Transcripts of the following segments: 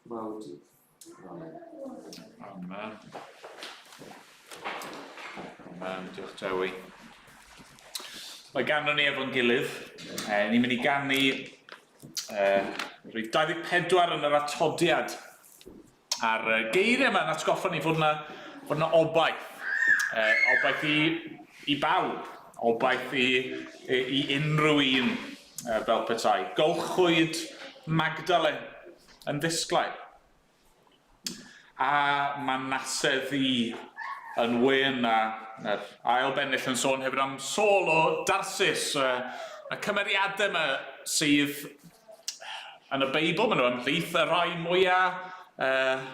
mawl di. Amen. Amen. Amen. Diolch Dewi. Mae ganddo ni efo'n gilydd. Ni'n mynd i ganu rhif 24 yn yr atodiad. A'r geiriau yma yn atgoffa ni fod yna, fod yna obaith. Obaith i, i bawb. Obaith i, i, i unrhyw un fel petai. Golchwyd Magdalen yn ddisglair. A Manasseh ddu yn wyn a yr ail bennill yn sôn hefyd am Saul o Darsus, y cymeriadau yma sydd yn y Beibl, maen nhw ymhlith y rhai mwyaf, wel,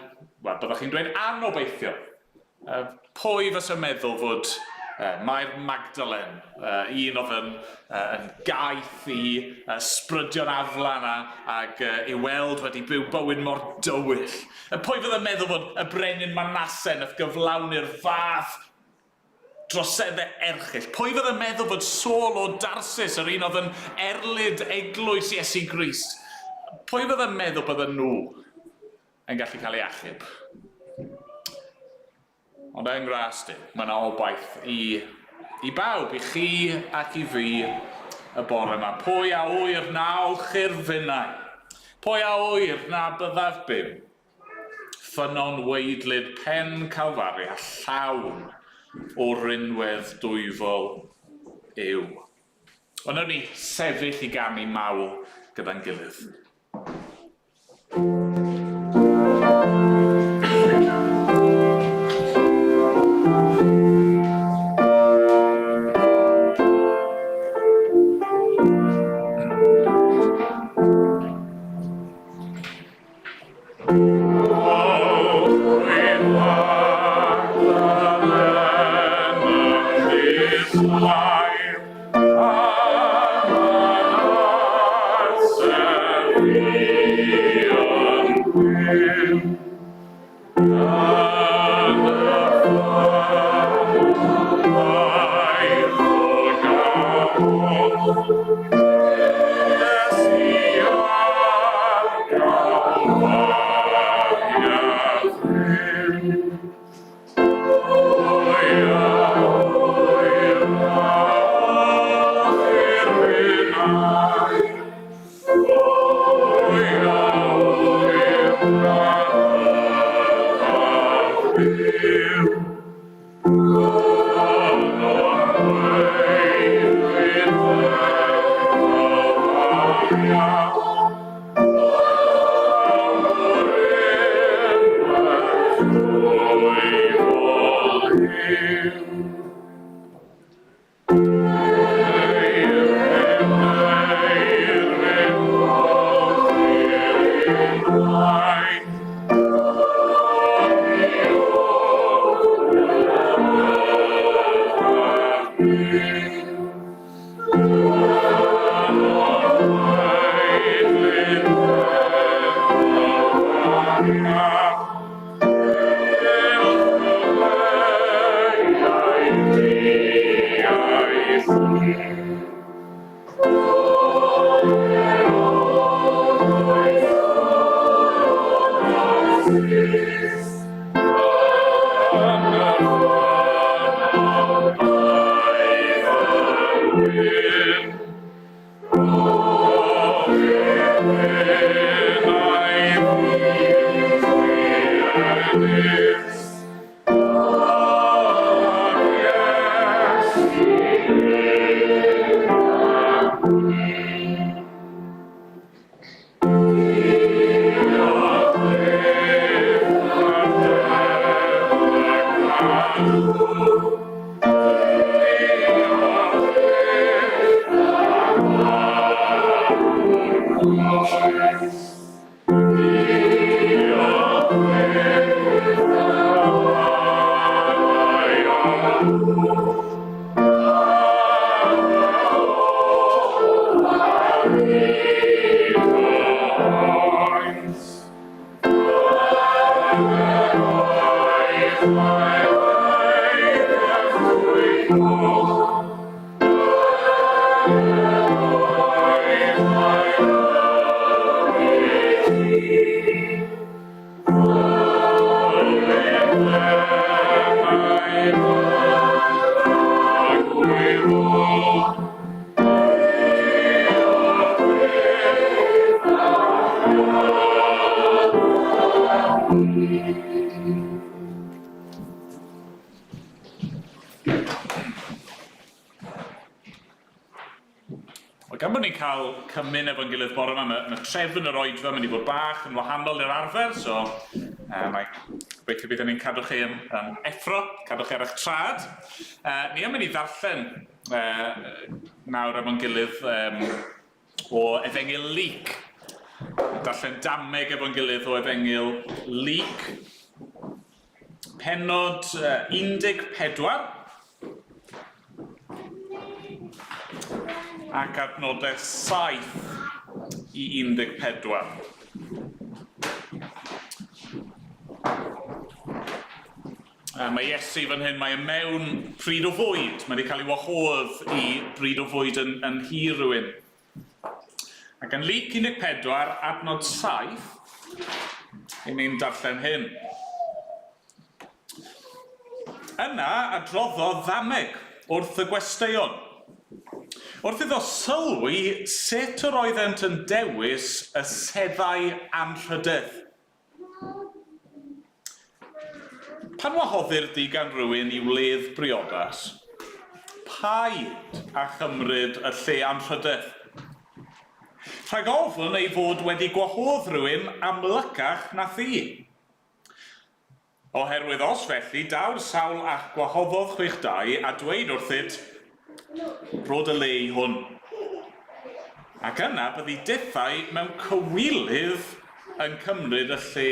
byddwch chi'n dweud anobeithiol. Pwy fysa'n meddwl fod Mair Magdalen, un oedd yn, yn gaeth i ysbrydion aflan a, ag i'w weld wedi byw bywyd mor dywyll. Pwy fydda'n meddwl fod y brenin Manasseh nath gyflawni'r fath droseddau erchyll? Pwy fydda'n meddwl fod Saul o Darsus, yr un oedd yn erlid eglwys Iesu Grist, pwy fydda'n meddwl bydden nhw yn gallu cael ei achub. Ond yng ngras Duw, mae yna obaith i, i bawb, i chi ac i fi y bore yma. Pwy a ŵyr na olchir finnau? Pwy a ŵyr na byddaf byw? Ffynnon waedlyd pen Calfaria llawn o rinwedd dwyfol yw. Ond wnawn ni sefyll i ganu mawl gyda'n gilydd. Wel, gan bod ni'n cael cymun efo'n gilydd bore yma, mae, mae trefn yr oedfa yn mynd i fod bach yn wahanol i'r arfer, so mae, gobeithio bydd ni'n cadw chi yn, yn effro, cadw chi ar eich trad. Ni yn mynd i ddarllen nawr efo'n gilydd o Efengyl Luc. Darllen dameg efo'n gilydd o Efengyl Luc. Pennod 14. Ac adnodau 7 i 14. Mae Iesu fan hyn, mae e mewn pryd o fwyd. Mae wedi cael ei wahodd i bryd o fwyd yn, yn nhŷ rhywun. Ac yn Luc 14, adnod 7, i ni'n darllen hyn. Yna adroddodd ddameg wrth y gwesteion. Wrth iddo sylwi sut yr oeddent yn dewis y seddau anrhydedd. Pan wahoddir di gan rywun i wledd briodas, paid â chymryd y lle anrhydedd. Rhag ofn ei fod wedi gwahodd rhywun amlycach na thi. Oherwydd os felly, daw'r sawl a'ch gwahoddodd chwich dau a dweud wrthyt, Rho dy le i hwn. Ac yna byddi dithau mewn cywilydd yn cymryd y lle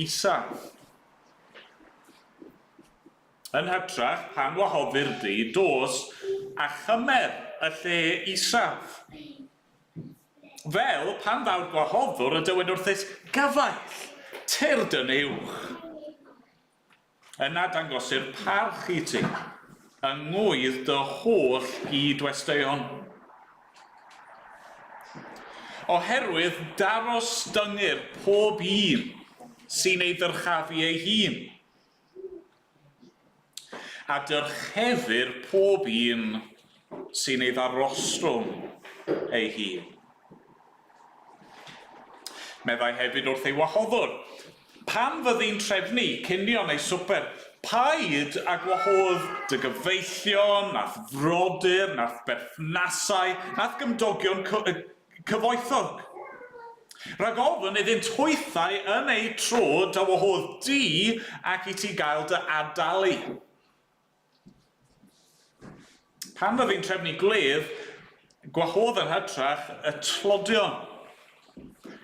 isaf. Yn hytrach, pan wahoddir di, dos a chymer y lle isaf. Fel pan ddaw'r gwahoddwr a dywed wrthyt, Gyfaill, tyrd yn uwch. Yna dangosir parch i ti, yng ngŵydd dy holl gyd-westeion. Oherwydd darostyngir pob un sy'n ei ddyrchafu ei hun, a dyrchefir pob un sy'n ei ddarostwng ei hun. Meddai hefyd wrth ei wahoddwr, Pan fyddi'n trefnu cinio neu swper, paid â gwahodd dy gyfeillion, na'th frodyr, na'th berthnasau, na'th gymdogion cyfoethog. Rhag ofn iddynt hwythau yn eu tro dy wahodd di ac i ti gael dy ad-dalu. Pan fyddi'n trefnu gwledd, gwahodd yn hytrach y tlodion,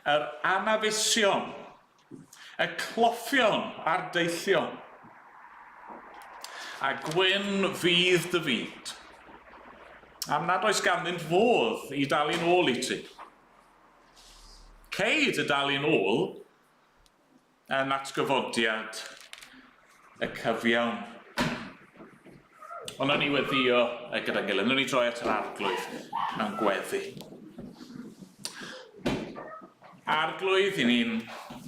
yr anafusion, y cloffion a'r deillion. A gwyn fydd dy fyd, am nad oes ganddynt fodd i dalu'n ôl i ti. Cei dy dalu'n ôl yn atgyfodiad y cyfiawn. Ond nawn ni weddio gyda'n gilydd, nawn ni droi at yr Arglwydd mewn gweddi. Arglwydd, i ni'n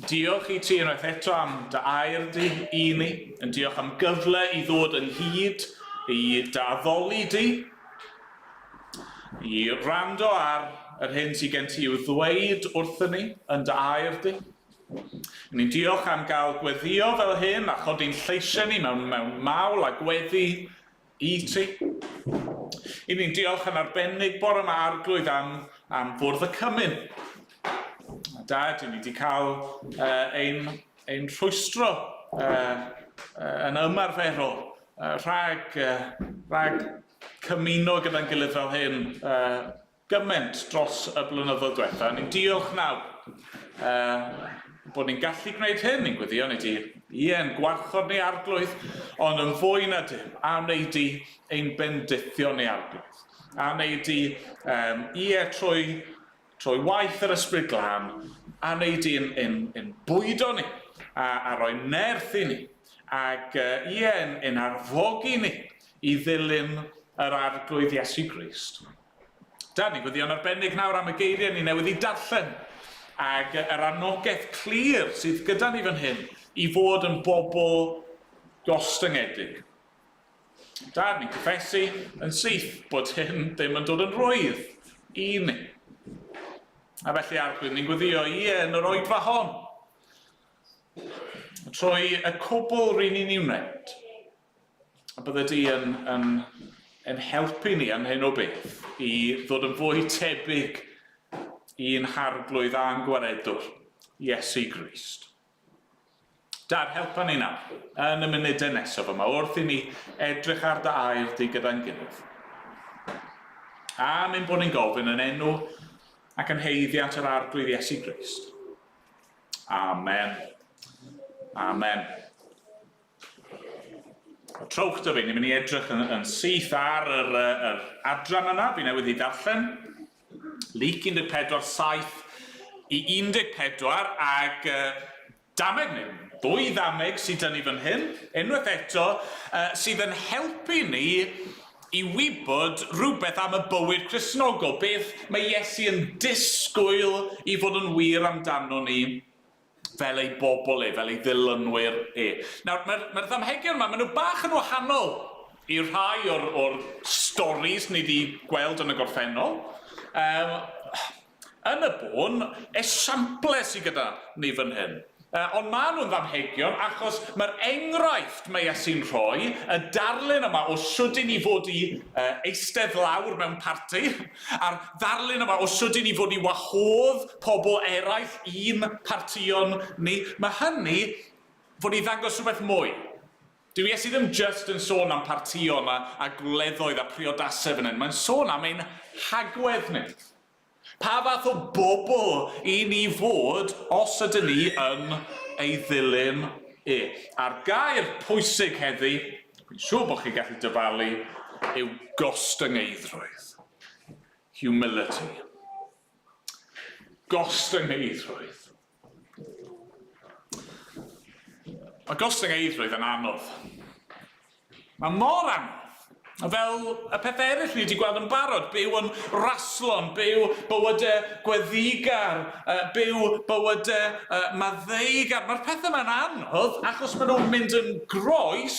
diolch i ti unwaith eto am dy air di i ni, yn diolch am gyfle i ddod ynghyd i dy addoli di, i wrando ar yr hyn sydd gen ti i'w ddweud wrthyn ni yn dy air di. Ni'n diolch am gael gweddio fel hyn a chodi'n lleisiau ni mewn, mewn mawl a gweddi i ti. I ni'n diolch yn arbennig bore yma Arglwydd am, am fwrdd y cymun. A dad, i ni wedi cael ein, ein rhwystro yn ymarferol rhag, rhag cymuno gyda'n gilydd fel hyn gymaint dros y blynyddoedd diwetha. Ni'n diolch nawr bod ni'n gallu gwneud hyn, ni'n gweddio ni di, ie, yn gwarchod ni Arglwydd, ond yn fwy na dim, a wneud di ein bendithio ni Arglwydd. A wneud di, um, ie, trwy, trwy waith yr Ysbryd Glân, a wneud di yn, yn, yn bwydo ni, a, a rhoi nerth i ni, ac ie, yn, yn arfogi ni i ddilyn yr Arglwydd Iesu Grist. Da, ni'n gweddïo'n arbennig nawr am y geiriau ni newydd eu darllen, ac yr anogaeth clir sydd gyda ni fan hyn i fod yn bobl gostyngedig. Da, ni'n cyffesu yn syth bod hyn ddim yn dod yn rhwydd i ni. A felly, Arglwydd, ni'n gweddio, ie, yn yr oedfa hon. Trwy y cwbl ry'n ni'n ei wneud, a bydde di yn, yn, yn helpu ni yn hyn o beth i ddod yn fwy tebyg i'n harglwydd a'n gwaredwr, Iesu Grist. Dad, helpa ni nawr, yn y munudau nesaf yma, wrth i ni edrych ar dy air di gyda'n gilydd. Am ein bod ni'n gofyn yn enw ac yn haeddiant yr Arglwydd Iesu Grist. Amen. Amen. Trowch dy fi, ni'n mynd i edrych yn, yn syth ar yr, yr adran yna, fi newydd i ddarllen. Luc 14, 7 i 14, ag uh, dameg, neu ddwy ddameg sydd dyn ni fan hyn, unwaith eto, uh, sydd yn helpu ni i wybod rhywbeth am y bywyd Cristnogol, beth mae Iesu yn disgwyl i fod yn wir amdano ni fel ei bobl e, fel ei ddilynwyr e. Nawr, mae'r mae ddamhegion yma, maen nhw bach yn wahanol i rhai o'r, or storis ni wedi gweld yn y gorffennol. Um, yn y bôn, esiample sydd gyda ni fan hyn. Ond maen nhw'n ddamhegion achos mae'r enghraifft mae Iesu'n rhoi, y darlun yma o shwd i ni fod i eistedd lawr mewn parti, a'r ddarlun yma o shwd i ni fod i wahodd pobl eraill i'n partïon ni, mae hynny fod i ddangos rhywbeth mwy. Dyw Iesu ddim jyst yn sôn am partïon a, a gwleddoedd a priodasau fan hyn, mae'n sôn am ein hagwedd ni. Pa fath o bobl i ni fod os ydyn ni yn ei ddilyn e? A'r gair pwysig heddi, dwi'n siŵr bod chi'n gallu dyfalu, yw gostyngeiddrwydd. Humility. Gostyngeiddrwydd. Mae gostyngeiddrwydd yn anodd. Mae mor anodd. Fel y pethau eraill ni wedi gweld yn barod, byw yn raslon, byw bywydau gweddigar, byw bywydau maddeugar. Mae'r pethau yma'n anodd achos maen nhw'n mynd yn groes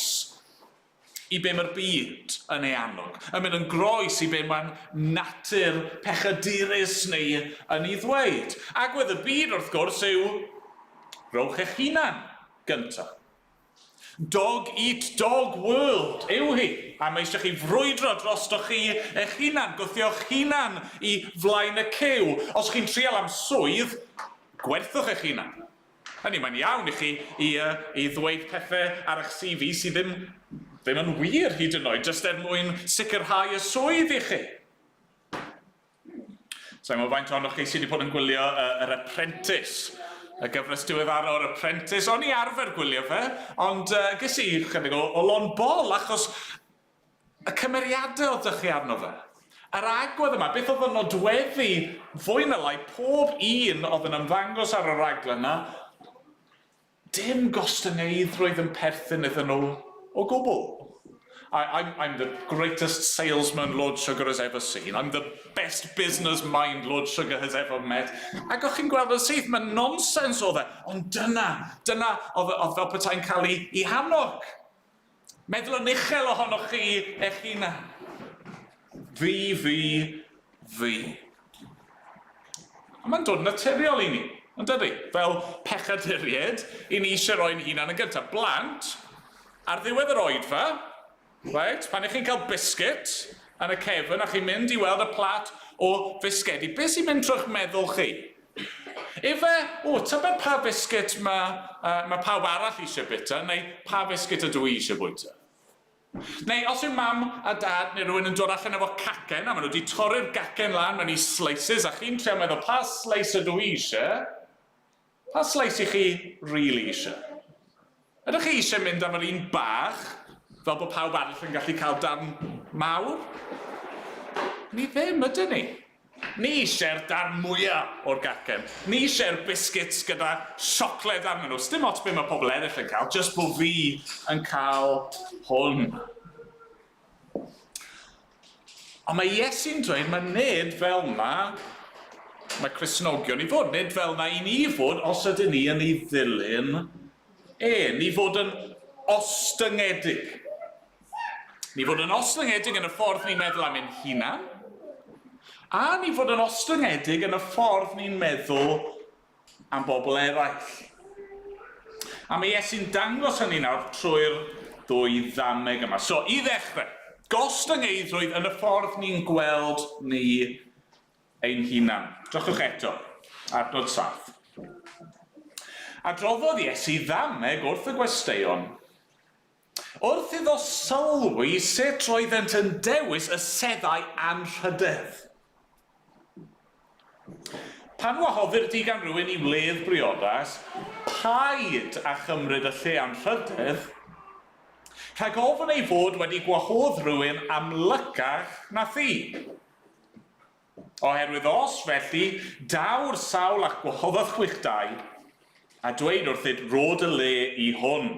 i be mae'r byd yn ei annog, yn mynd yn groes i be mae'n natur pechadurus ni yn ei ddweud. Agwedd y byd, wrth gwrs, yw rhowch eich hunan gyntaf. Dog eat dog world yw hi, a mae eisiau chi frwydro drostoch chi eich hunan, gwthio'ch hunan i flaen y cyw. Os chi'n trial am swydd, gwerthwch eich hunan. Hynny, mae'n iawn i chi i, uh, i ddweud pethau ar eich CV sydd ddim, ddim yn wir hyd yn oed, jyst er mwyn sicrhau y swydd i chi. Sa'n gwybod faint ohonoch chi sydd wedi bod yn gwylio uh, yr Apprentice, y gyfres diweddara o'r Apprentice. O'n i arfer gwylio fe, ond uh, ges i chydig o, o lon bol achos Y cymeriadau oedd 'da chi arno fe. Yr agwedd yma, beth oedd yn nodweddu fwy na lai pob un oedd yn ymddangos ar y raglen 'na, dim gostyngeiddrwydd yn perthyn iddyn nhw o gwbl. I, I'm, I'm the greatest salesman Lord Sugar has ever seen. I'm the best business mind Lord Sugar has ever met. Ac o'ch chi'n gweld yn syth, mae nonsens oedd e. Ond dyna, dyna oedd, oedd fel petai'n cael ei, ei hannog. Meddwl yn uchel ohonoch chi eich hunan. Fi, fi, fi. A mae'n dod yn naturiol i ni, yn dydy? Fel pechaduriaid, i ni eisiau roi'n hunan yn gyntaf. Blant, ar ddiwedd yr oedfa, right, pan ych chi'n cael biscuit yn y cefn a chi'n mynd i weld y plat o fisgedi, beth sy'n mynd trwy'ch meddwl chi? Ife, o, tybed pa fisgit mae, uh, mae pawb arall eisiau bwyta, neu pa fisgit ydw i eisiau bwyta? Neu os yw mam a dad neu rhywun yn dod allan efo cacen, a maen nhw wedi torri'r gacen lan mewn i slices, a chi'n trio meddwl, pa slice ydw i eisiau? Pa slice i chi really eisiau? Ydych chi eisiau mynd am yr un bach, fel bod pawb arall yn gallu cael darn mawr? Ni ddim, ydyn ni? Ni eisiau'r darn mwyaf o'r gacen. Ni eisiau'r biscuits gyda siocled arnyn nhw. Sdim ots be mae pobl eraill yn cael, jyst bod fi yn cael hwn. Ond mae Iesu'n dweud, mae nid fel na mae Cristnogion i fod, nid fel na i ni fod os ydyn ni yn ei ddilyn e. Ni fod yn ostyngedig. Ni fod yn ostyngedig yn y ffordd ni'n meddwl am ein hunan, a ni fod yn ostyngedig yn y ffordd ni'n meddwl am bobl eraill. A mae Iesu'n dangos hynny nawr trwy'r ddwy ddameg yma. So, i ddechrau, gostyngeiddrwydd yn y ffordd ni'n gweld ni ein hunan. Drychwch eto, adnod 7. Adroddodd Iesu ddameg wrth y gwesteion, wrth iddo sylwi sut roeddent yn dewis y seddau anrhydedd. Pan wahoddir di gan rywun i wledd briodas, paid â chymryd y lle anrhydedd, rhag ofn ei fod wedi gwahodd rhywun amlycach na thi. Oherwydd os felly, daw'r sawl a'ch gwahoddodd chwich dau, a dweud wrthyt, 'Rho dy le i hwn.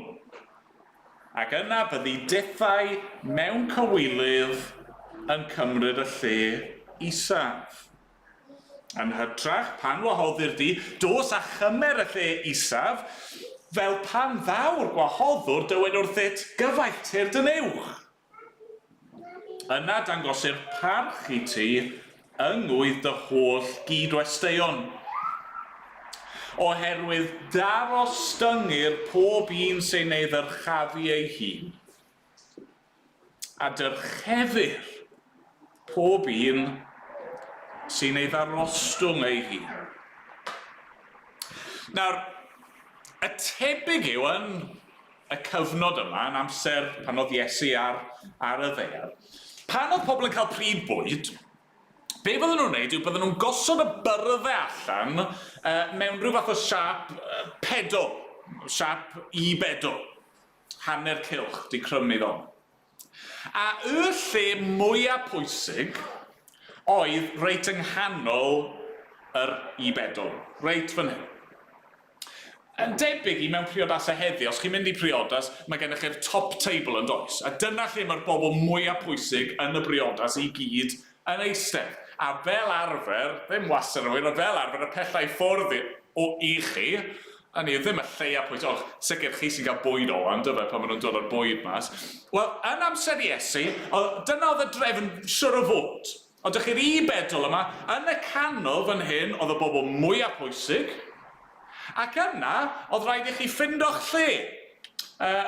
Ac yna byddi dithau mewn cywilydd yn cymryd y lle isaf. Yn hytrach, pan wahoddir di, dos a chymer y lle isaf, fel pan ddaw'r gwahoddwr dywed wrthyt, 'Gyfaill, tyrd yn uwch. Yna dangosir parch i ti yng ngwydd dy holl gyd-westeion. Oherwydd darostyngir pob un sy'n ei ddyrchafu ei hun, a dyrchefir pob un sy'n ei ddarostwng ei hun. Nawr, y tebyg yw yn y cyfnod yma, yn amser pan oedd Iesu ar, ar y ddaear, pan oedd pobl yn cael pryd bwyd, be fydden nhw'n wneud yw bydden nhw'n gosod y byrddau allan mewn rhyw fath o siâp pedol, siâp i bedol, hanner cylch, di crymu fel. A y lle mwyaf pwysig oedd reit yng nghanol yr i bedol, reit fan hyn. Yn debyg i mewn priodasau heddi, os chi'n mynd i priodas, mae gennych chi'r top table yn does? A dyna lle mae'r bobl mwyaf pwysig yn y briodas i gyd yn eistedd. A fel arfer, ddim wastad yn wir, ond fel arfer y pella i ffwrdd o i chi, hynny yw ddim y lleia pwysig, och, sicr chi sy'n cael bwyd ola, yn dyfe, pan maen nhw'n dod â'r bwyd mas. Wel, yn amser Iesu, oedd, dyna oedd y drefn siwr o fod. Ond dych chi'r i-bedol yma, yn y canol fan hyn oedd y bobl mwyaf pwysig, ac yna oedd rhaid i chi ffindo'ch lle.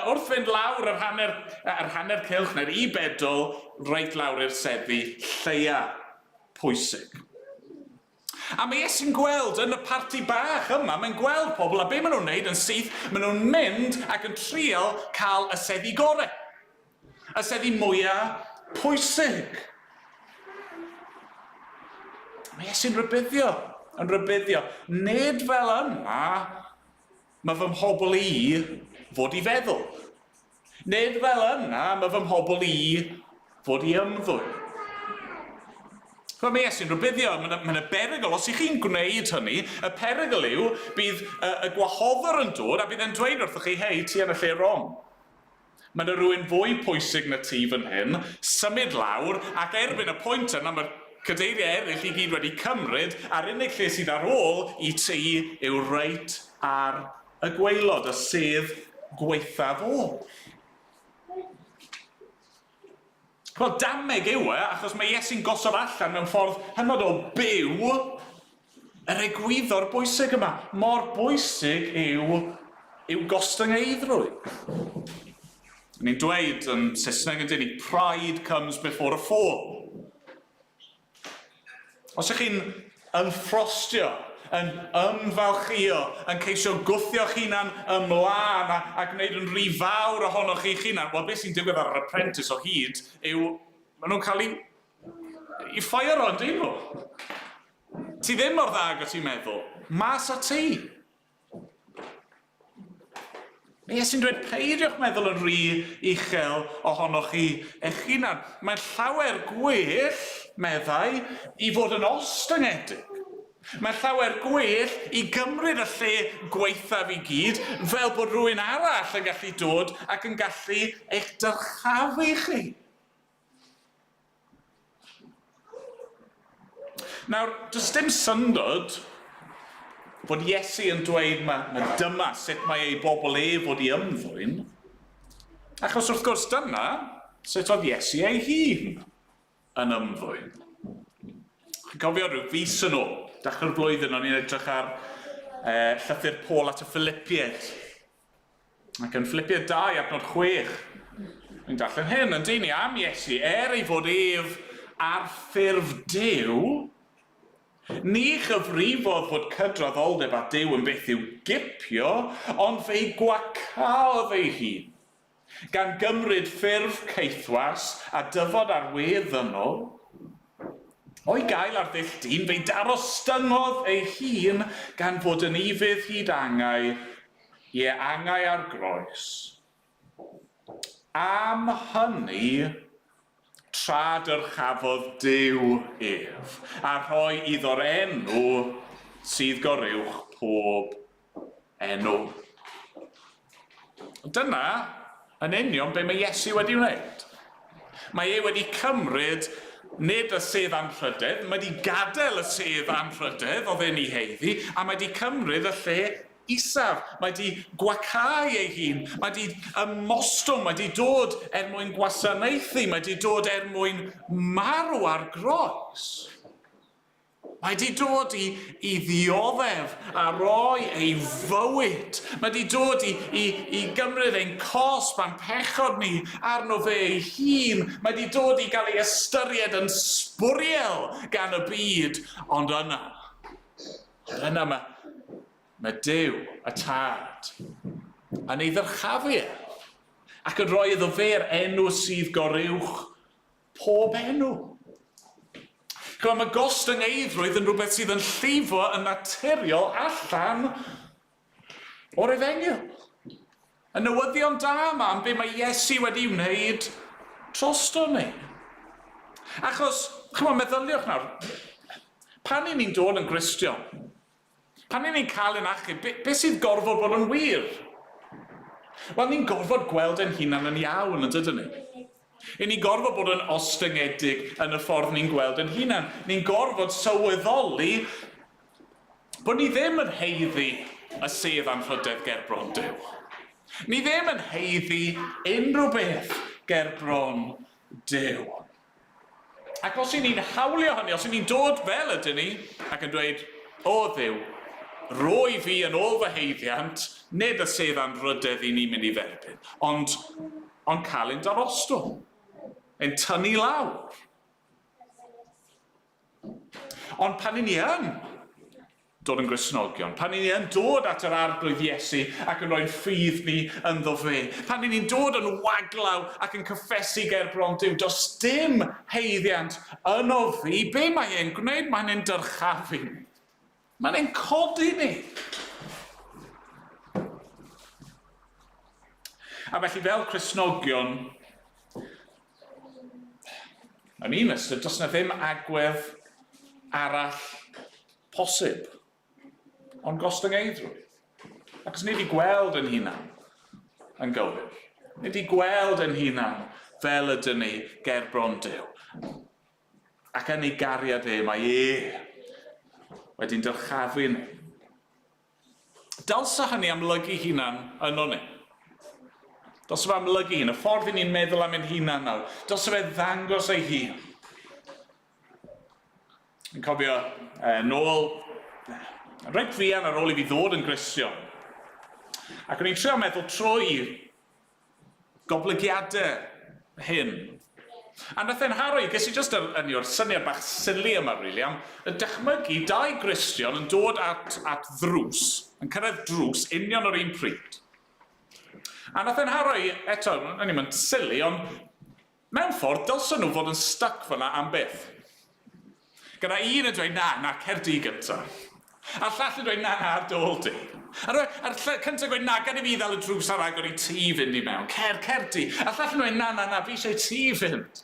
Wrth fynd lawr yr hanner, yr hanner cylch neu'r i-bedol, reit lawr i'r seddi lleia pwysig. A mae Iesu'n gweld yn y parti bach yma, mae'n gweld pobl a be maen nhw'n wneud yn syth, maen nhw'n mynd ac yn trial cael y seddi gorau. Y seddi mwyaf pwysig. Mae Iesu'n rhybuddio, yn rhybuddio. Nid fel yma mae fy mhobl i fod i feddwl. Nid fel yna mae fy mhobl i fod i ymddwyn. Chymod, mae Iesu'n rhybuddio, mae yna, mae yna berygl, os ych chi'n gwneud hynny, y perygl yw bydd y, y gwahoddwr yn dod a bydd e'n dweud wrthoch chi, hei, ti yn y lle wrong. Mae 'na rywun fwy pwysig na ti fan hyn, symud lawr, ac erbyn y pwynt yna mae'r cadeiriau eraill i gyd wedi cymryd, a'r unig lle sydd ar ôl i ti yw reit ar y gwaelod, y sedd gwaethaf oll. Wel, dameg yw e, achos mae Iesu'n gosod allan mewn ffordd hynod o byw yr egwyddor bwysig yma. Mor bwysig yw, yw gostyngeiddrwydd. Ni'n dweud yn Saesneg yn dyn ni, pride comes before a fall. Os ych chi'n ymffrostio, yn ymfalchïo, yn ceisio gwthio'ch hunan ymlaen a, a gwneud yn rhy fawr ohonoch chi'ch hunan, wel beth sy'n digwydd ar yr apprentice o hyd yw maen nhw'n cael eu, eu ffairo yn dyn nhw. Ti ddim mor dda ag o ti'n meddwl. Mas â ti. Mae Iesu'n dweud, peidiwch meddwl yn rhy uchel ohonoch chi eich hunan. Mae'n llawer gwell, meddai, i fod yn ostyngedig. Mae'n llawer gwell i gymryd y lle gwaethaf i gyd, fel bod rhywun arall yn gallu dod ac yn gallu eich dyrchafu chi. Nawr, does dim syndod fod Iesu yn dweud ma, ma dyma sut mae ei bobl e fod i ymddwyn, achos wrth gwrs dyna sut oedd Iesu ei hun yn ymddwyn. Chi'n cofio rhyw fis yn ôl, dechrau'r blwyddyn, o'n i'n edrych ar llythyr Paul at y Philippiaid. Ac yn Philippiaid 2, adnod 6, ni'n darllen hyn, yn dyn ni am Iesu, er ei fod ef ar ffurf Duw, ni chyfrifodd fod cydraddoldeb â Duw yn beth i'w gipio, ond fe'i gwacaodd ei hun, gan gymryd ffurf caethwas a dyfod ar wedd ddynol. O'i gael ar ddull dyn, fe'i darostyngodd ei hun gan fod yn ufudd hyd angau, ie, angau ar groes. Am hynny, tra dyrchafodd Duw ef, a rhoi iddo'r enw sydd goruwch pob enw. Dyna yn union be mae Iesu wedi wneud. Mae e wedi cymryd nid y sedd anrhydedd, mae wedi gadael y sedd anrhydedd oedd e'n ei haeddu, a mae wedi cymryd y lle isaf. Mae wedi gwacáu ei hun, mae wedi ymostwng, mae wedi dod er mwyn gwasanaethu, mae wedi dod er mwyn marw ar groes. Mae 'di dod i, i ddioddef a roi ei fywyd. Mae 'di dod i, i, i gymryd ein cosb a'n pechod ni arno fe ei hun. Mae 'di dod i gael ei ystyried yn sbwriel gan y byd. Ond yna, ond yna mae, mae Duw, y Tad, yn ei ddyrchafu e ac yn rhoi iddo fe'r enw sydd goruwch Pob enw. Chymod, mae gostyngeiddrwydd yn rhywbeth sydd yn llifo yn naturiol allan o'r efengyl. Y newyddion da yma am be mae Iesu wedi wneud drosto ni. Achos, chymod, meddyliwch nawr, pan i ni'n dod yn Gristion, pan i ni'n cael ein achub, be, be sydd gorfod bod yn wir? Wel, ni'n gorfod gweld ein hunan yn iawn, yn dydyn ni? I ni'n gorfod bod yn ostyngedig yn y ffordd ni'n gweld ein hunan. Ni'n gorfod sylweddoli bod ni ddim yn haeddu y sedd anrhydedd gerbron Duw. Ni ddim yn haeddu unrhyw beth gerbron Duw. Ac os 'y ni'n hawlio hynny, os 'y ni'n dod fel ydyn ni ac yn dweud, O Dduw, rhoi fi yn ôl fy haeddiant, nid y sedd anrhydedd i ni'n mynd i dderbyn, ond, ond cael ein darostwng, ein tynnu lawr. Ond pan 'y ni yn dod yn Gristnogion, pan 'y ni yn dod at yr Arglwydd Iesu ac yn rhoi'n ffydd ni ynddo fe, pan 'y ni'n dod yn waglaw ac yn cyffesu ger bron Duw, does dim haeddiant yno fi, be mae e'n gwneud? Mae'n ein dyrchafu ni. Mae'n ein codi ni. A felly fel Cristnogion, yn un ystyr, does na ddim agwedd arall posib, ond gostyngeiddrwydd. Ac os ni wedi gweld yn hunan yn gywir, ni wedi gweld yn hunan fel ydyn ni ger bron Duw, ac yn ei gariad e, mae e wedi'n dyrchafu ni. Dylsa hynny amlygu hunan yno ni. Dylsa fe amlygu hun, y ffordd i ni'n meddwl am ein hunan nawr. Dylsa fe ddangos ei hun. Yn cofio nôl, reit fuan ar ôl i fi ddod yn Gristion. Ac o'n i'n trio meddwl trwy goblygiadau hyn. A nath e'n nharo i, ges i jyst yr, yn yw'r syniad bach silly yma, really, am y dychmygu dau Gristion yn dod at, at ddrws, yn cyrraedd drws union o'r un pryd. A nath e'n nharo i, eto, o'n i'n mynd silly, ond Mewn ffordd, dylsen nhw fod yn styc fan'na am byth. Gyda un yn dweud, na, na, cer di gynta. A'r llall yn dweud, na, na, ar dy ôl di. A'r, a'r cyntaf yn gweud, na, gad i fi ddal y drws ar agor i ti fynd i mewn. Cer, cer di. A'r llall yn dweud, na, na, na, fi eisiau i ti fynd.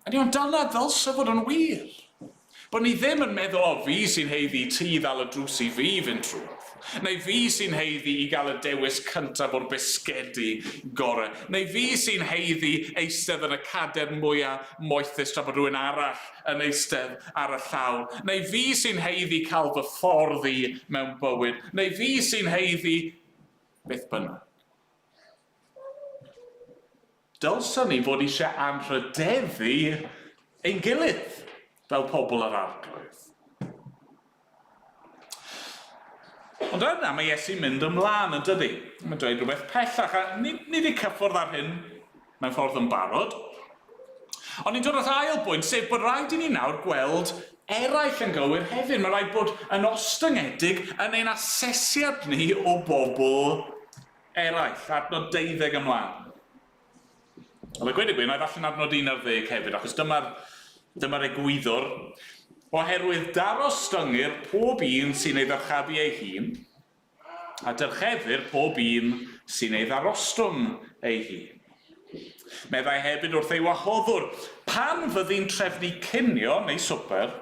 A ni ond dyna ddylse fod yn wir. Bod ni ddim yn meddwl, o, fi sy'n haeddu i ti ddal y drws i fi fynd trwodd. Neu fi sy'n haeddu i gael y dewis cyntaf o'r bisgedi gore. Neu fi sy'n haeddu eistedd yn y cader mwya moethus tra bod rhywun arall yn eistedd ar y llawr. Neu fi sy'n haeddu cael fy ffordd i mewn bywyd. Neu fi sy'n haeddu beth bynnag. Dylsen ni fod eisiau anrhydeddu ein gilydd fel pobl yr Arglwydd. Ond yna mae Iesu'n mynd ymlaen, yn dydy? Mae'n dweud rhywbeth pellach, a ni, ni wedi cyffwrdd ar hyn mewn ffordd yn barod. Ond ni'n dod at ail bwynt, sef bod rhaid i ni nawr gweld eraill yn gywir hefyd. Mae rhaid bod yn ostyngedig yn ein asesiad ni o bobl eraill. Adnod deuddeg ymlaen. Ond a gweud y gwir, na i ddarllen adnod 11 hefyd, achos dyma'r dyma egwyddor. Oherwydd darostyngir pob un sy'n ei ddyrchafu ei hun, a dyrchefir pob un sy'n ei ddarostwng ei hun. Meddai hefyd wrth ei wahoddwr, Pan fyddi'n trefnu cinio neu swper,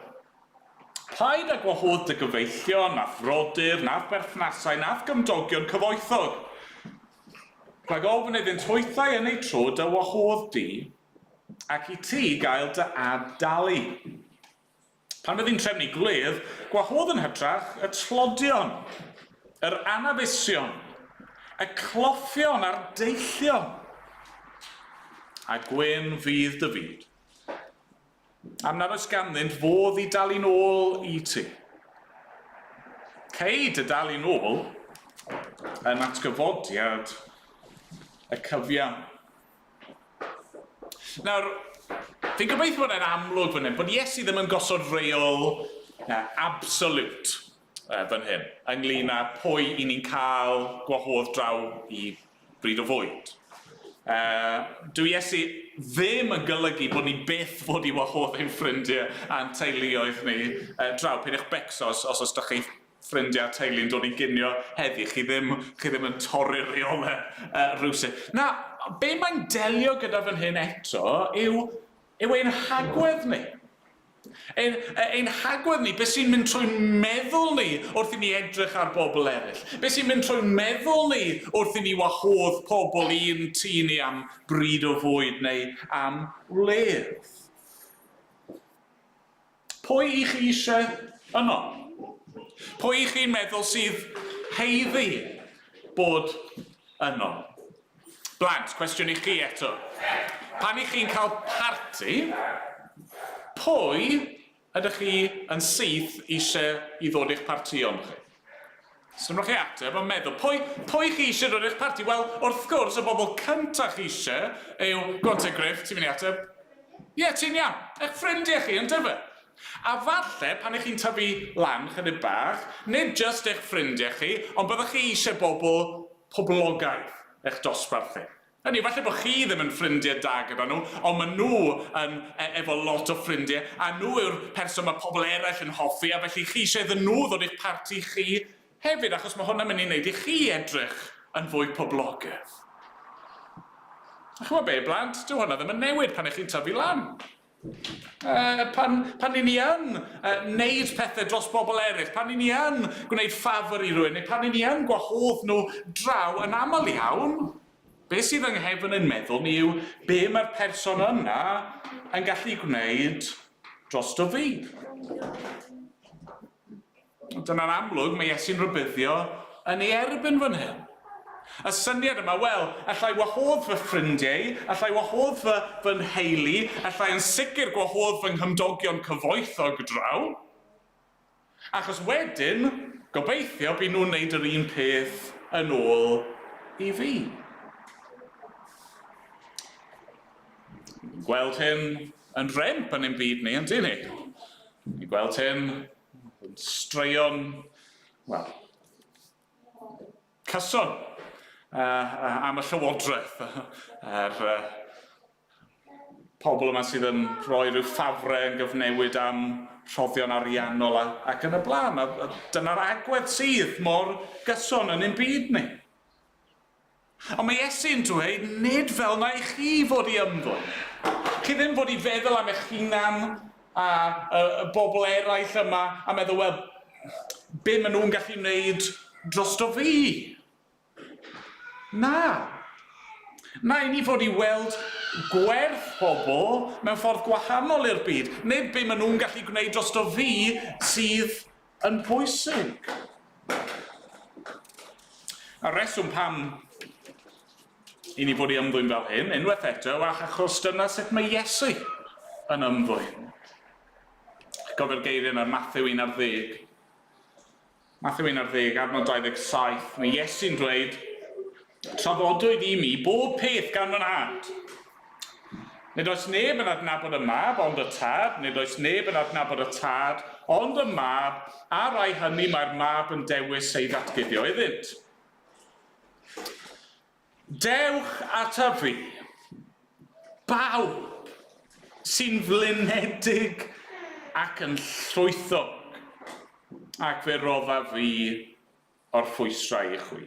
paid â gwahodd dy gyfeillion, na frodyr, na pherthnasau, na gymdogion cyfoethog, Rhag ofn iddynt hwythau yn eu tro dy wahodd di, ac i ti gael dy ad-dalu. Pan fyddi'n trefnu gwledd, gwahodd yn hytrach y tlodion, yr anafusion, y cloffion a'r deillion, a gwên fydd dy fyd. Am nad oes ganddynt fodd i dalu'n ôl i ti. Cei dy dalu'n ôl yn atgyfodiad y cyfiawn. Nawr, fi'n gobeithio bod e'n amlwg fan hyn, bod Iesu ddim yn gosod reol absolute fan hyn, ynglyn â pwy i ni'n cael gwahodd draw i bryd o fwyd. Dyw Iesu ddim yn golygu bod ni byth fod i wahodd ein ffrindiau a'n teuluoedd ni draw. Peidiwch becso os, os oes 'da chi ffrindiau a teulu'n dod i ginio heddi, chi ddim, chi ddim yn torri'r rheolau rywsut. Na, be mae'n delio gyda fan hyn eto yw, yw ein hagwedd ni. Ein, ein hagwedd ni, beth sy'n mynd trwy'n meddwl ni wrth i ni edrych ar bobl eraill? Beth sy'n mynd trwy'n meddwl ni wrth i ni wahodd pobl i'n tŷ ni am bryd o fwyd neu am wledd? Pwy i chi eisiau yno? Pwy i chi'n meddwl sydd haeddu bod yno? Blant, cwestiwn i chi eto. Pan i chi'n cael parti, pwy ydych chi yn syth eisiau i ddod i'ch partïon chi? Sdim rhaid chi ateb, ond meddwl, pwy, pwy chi eisiau dod i'ch parti? Wel, wrth gwrs, y bobl cyntaf chi eisiau yw, go on te Griff, ti'n mynd i ateb? Ie, yeah, ti'n iawn. Eich ffrindiau chi, yn dyfe? A falle, pan ych chi'n tyfu lan chydig bach, nid jyst eich ffrindiau chi, ond byddwch chi eisiau bobl poblogaidd eich dosbarth chi. Hynny yw, falle bod chi ddim yn ffrindiau da gyda nhw, ond maen nhw yn e efo lot o ffrindiau, a nhw yw'r person mae pobl eraill yn hoffi, a felly chi eisiau iddyn nhw ddod i'ch parti chi hefyd, achos mae hwnna'n mynd i wneud i chi edrych yn fwy poblogaidd. A chimod be, blant, dyw hwnna ddim yn newid pan ych chi'n tyfu lan. Pan, pan 'y ni yn wneud pethau dros bobl eraill, pan 'y ni yn gwneud ffafr i rywun, neu pan 'y ni yn gwahodd nhw draw, yn aml iawn, be sydd yng nghefn ein meddwl ni yw be mae'r person yna yn gallu gwneud drosto fi. Dyna'n amlwg, mae Iesu'n rhybuddio yn ei erbyn fan hyn. Y syniad yma, wel, allai wahodd fy ffrindiau, allai wahodd fy, fy nheulu, allai yn sicr gwahodd fy nghymdogion cyfoethog draw. Achos wedyn, gobeithio, by nhw'n wneud yr un peth yn ôl i fi. Gweld hyn yn rhemp yn ein byd ni, yn dyn ni? Ni'n gweld hyn straeon, wel, cyson am y llywodraeth, a'r pobl yma sydd yn rhoi rhyw ffafrau yn gyfnewid am rhoddion ariannol a, ac yn y blaen. A, a dyna'r agwedd sydd mor gyson yn ein byd ni. Ond mae Iesu'n dweud, nid fel na i chi fod i ymddwyn. Chi ddim fod i feddwl am eich hunan a y, y bobl eraill yma a meddwl, wel, be maen nhw'n gallu wneud drosto fi? Na. Na, i ni fod i weld gwerth pobl mewn ffordd gwahanol i'r byd. Nid be maen nhw'n gallu gwneud drosto fi sydd yn bwysig. A'r reswm pam i ni fod i ymddwyn fel hyn, unwaith eto, yw achos dyna sut mae Iesu yn ymddwyn. Gofio'r geiriau yna, Matthew 11. Mathew 11, adnod 27, mae Iesu'n dweud, Traddodwyd i mi bob peth gan fy nhad. Nid oes neb yn adnabod y mab ond y tad, nid oes neb yn adnabod y tad ond y mab, a'r rhai hynny mae'r mab yn dewis ei ddatguddio iddynt. Dewch ataf fi, bawb sy'n flinedig ac yn llwythog, ac fe roddaf fi orffwysra i chwi.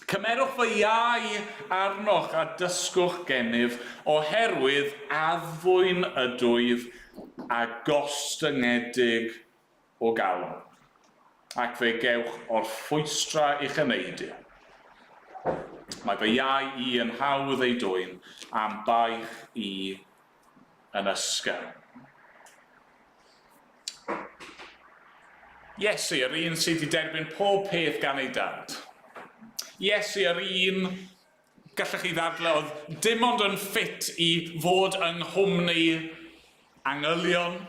Cymerwch fy iau arnoch a dysgwch gennyf, oherwydd addfwyn ydwyf a gostyngedig o galon, ac fe gewch orffwystra i'ch eneidiau. Mae fy iau i yn hawdd ei dwyn, a'm baich i yn ysgafn. Iesu, yr un sydd wedi derbyn pob peth gan ei dad. Iesu, yr un, gallech chi ddadle, oedd dim ond yn ffit i fod yng nghwmni angylion,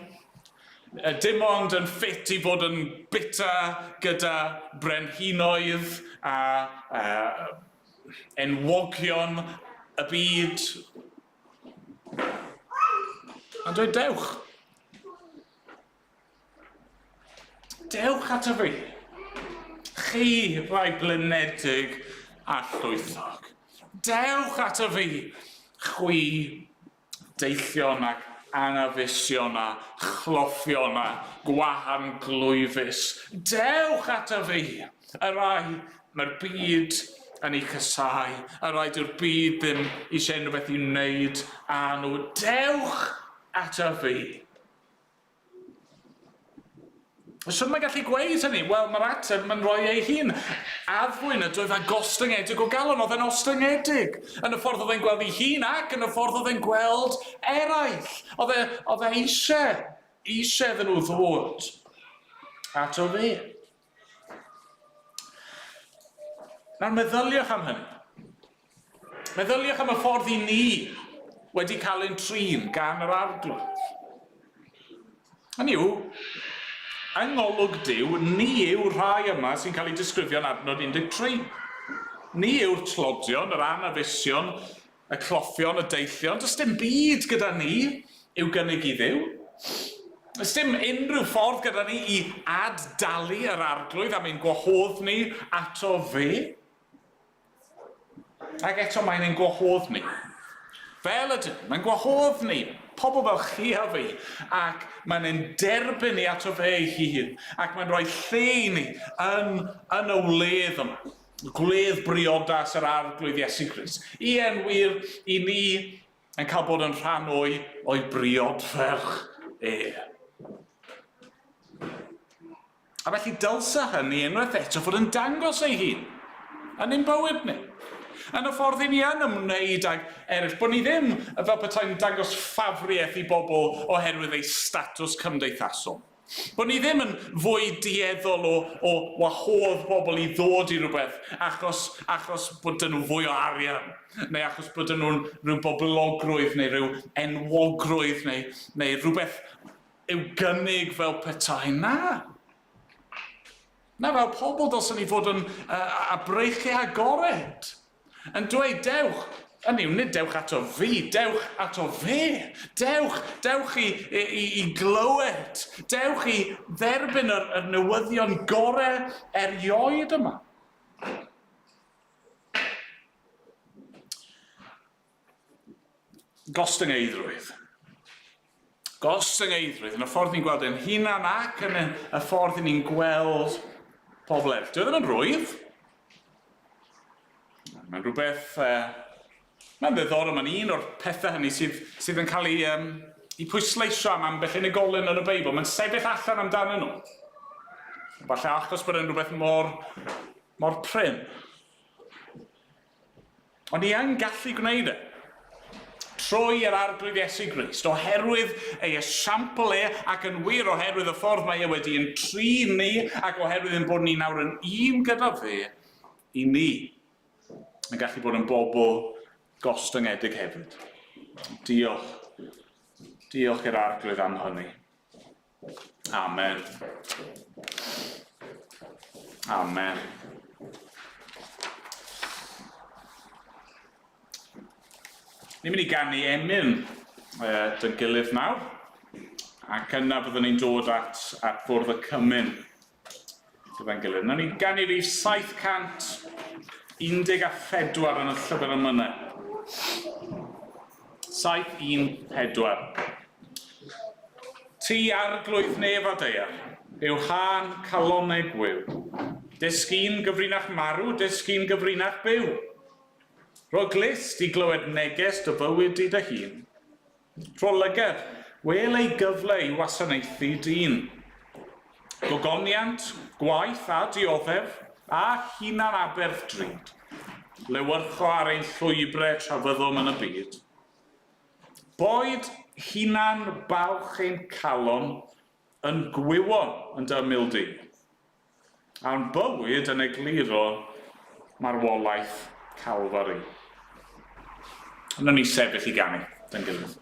dim ond yn ffit i fod yn bita gyda brenhinoedd a enwogion y byd. Mae'n dweud, dewch. Dewch ato fi. Chi rai blinedig a llwythog. Dewch ato fi, chwi deillion ac anafusion a chloffion a gwahanglwyfus. Dewch ato fi, y rai mae'r byd yn eu casáu, y rai dyw'r byd ddim eisiau unrhyw beth i wneud â nhw. Dewch ato fi. Sut mae'n gallu gweud hynny? Wel, mae'r ateb mae'n rhoi ei hun. Addfwyn ydoedd a gostyngedig o galon. Oedd e'n ostyngedig yn y ffordd oedd e'n gweld ei hun ac yn y ffordd oedd e'n gweld eraill. Oedd e, oedd e eisiau, eisiau iddyn nhw ddod ato fe. Nawr meddyliwch am hynny. Meddyliwch am y ffordd i ni wedi cael ein trin gan yr Arglwydd. Hynny yw, yng ngolwg Duw, ni yw'r rhai yma sy'n cael eu disgrifio'n adnod 13. Ni yw'r tlodion, yr anafusion, y cloffion, y deillion. Does dim byd gyda ni i'w gynnig i Dduw. Does dim unrhyw ffordd gyda ni i ad-dalu yr Arglwydd am ein gwahodd ni ato fe. Ac eto mae'n ein gwahodd ni. Fel ydyn, mae'n gwahodd ni, pobl fel chi a fi, ac mae'n ein derbyn ni ato fe ei hun, ac mae'n rhoi lle i ni yn, yn y wledd yma, gwledd briodas yr Arglwydd Iesu Grist. Ie, yn wir, i ni yn cael bod yn rhan o'i, o'i briodferch e. A felly dylsa hynny unwaith eto fod yn dangos ei hun yn ein bywyd ni. Yn y ffordd i ni yn ymwneud ag eraill, bod ni ddim fel petai'n dangos ffafriaeth i bobl oherwydd eu statws cymdeithasol. Bod ni ddim yn fwy dueddol o, o wahodd bobl i ddod i rywbeth achos, achos bod dyn nhw fwy o arian, neu achos bod dyn nhw'n rhyw boblogrwydd neu rhyw enwogrwydd neu, neu rhywbeth i'w gynnig fel petai. Na! Na, fel pobl dylswn ni fod yn a breichiau agored, yn dweud, dewch, hynny yw, nid dewch ato fi, dewch ato fe. Dewch, dewch i, i, i, i glywed, dewch i dderbyn yr, yr newyddion gorau erioed yma. Gostyngeiddrwydd. Gostyngeiddrwydd yn y ffordd ni'n gweld ein hunan ac yn y ffordd ni'n gweld pobl eraill. Dyw e ddim yn rwydd. Mae'n rhywbeth... Uh, mae'n ddiddorol, mae'n un o'r pethau hynny sydd, sydd yn cael ei, um, ei pwysleisio am ambell unigolyn yn y Beibl. Mae'n sefyll allan amdanyn nhw. Falle achos bod e'n rhywbeth mor, mor prin. Ond ni yn gallu gwneud e. Trwy yr Arglwydd Iesu Grist, oherwydd ei esiampl e, ac yn wir oherwydd y ffordd mae e wedi ein trin ni, ac oherwydd ein bod ni nawr yn un gyda fe, i ni yn gallu bod yn bobl gostyngedig hefyd. Diolch. Diolch i'r Arglwydd am hynny. Amen. Amen. Ni'n mynd i ganu emyn dyn gilydd nawr, ac yna byddwn ni'n dod at, at fwrdd y cymun gyda'n gilydd. Nawn ni ganu rhif 714 yn y llyfr emynau. 714. Ti arglwydd nef a daear, yw hân calonneg gwiw. Dysg un gyfrinach marw, dysg un gyfrinach byw. Rho glust i glywed neges dy fywyd di dy hun. Rho lygad, wêl ei gyfle i wasanaethu dyn. Gogoniant, gwaith a dioddef, a hunan-aberth drud. Lewyrcho ar ein llwybrau tra fyddom yn y byd. Boed hunan balch ein calon yn gwywo yn dy ymyl di. A'n bywyd yn egluro marwolaeth Calfari. Yna ni sefyll i ganu, dy'n gilydd.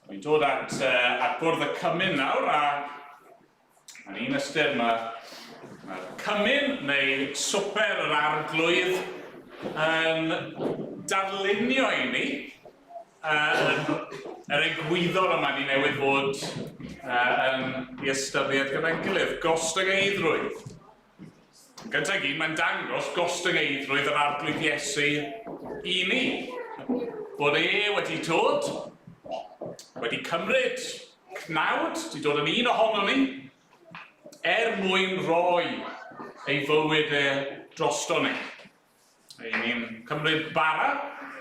Ni'n dod at, uh, at bwrdd y cymun nawr, a yn un ystyr mae, mae'r cymun neu swper yr arglwydd yn darlunio i ni uh, yr egwyddor yma ni newydd fod uh, yn ei ystyried gyda'n gilydd, gostyngeiddrwydd. Yn gyntaf i gyd, mae'n dangos gostyngeiddrwydd yr Arglwydd Iesu i ni. Bod e wedi dod, wedi cymryd cnawd, wedi dod yn un ohono ni, er mwyn rhoi ei fywyd e drosto ni. Ry'n ni'n cymryd bara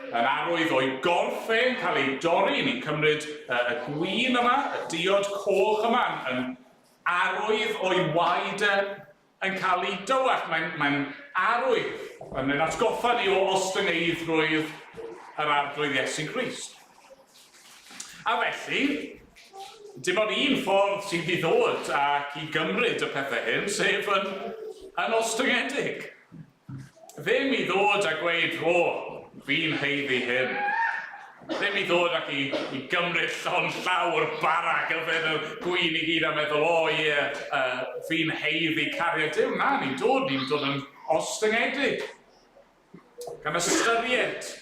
yn arwydd o'i gorff e yn cael ei dorri. Ry'n ni'n cymryd y gwin yma, y diod coch yma, yn arwydd o'i waed e yn cael ei dywallt. Mae'n mae arwydd yn ein atgoffa ni o ostyngeiddrwydd yr Arglwydd Iesu Grist. A felly, dim ond un ffordd sydd i ddod ac i gymryd y pethau hyn, sef yn, yn ostyngedig. Ddim i ddod a gweud, o, fi'n haeddu hyn. Ddim i ddod ac i, i gymryd llond llaw o'r bara ac yfed y gwin i gyd a meddwl, o ie, uh, fi'n haeddu cariad Duw. Na, ni'n dod, ni'n dod yn ostyngedig. Gan ystyried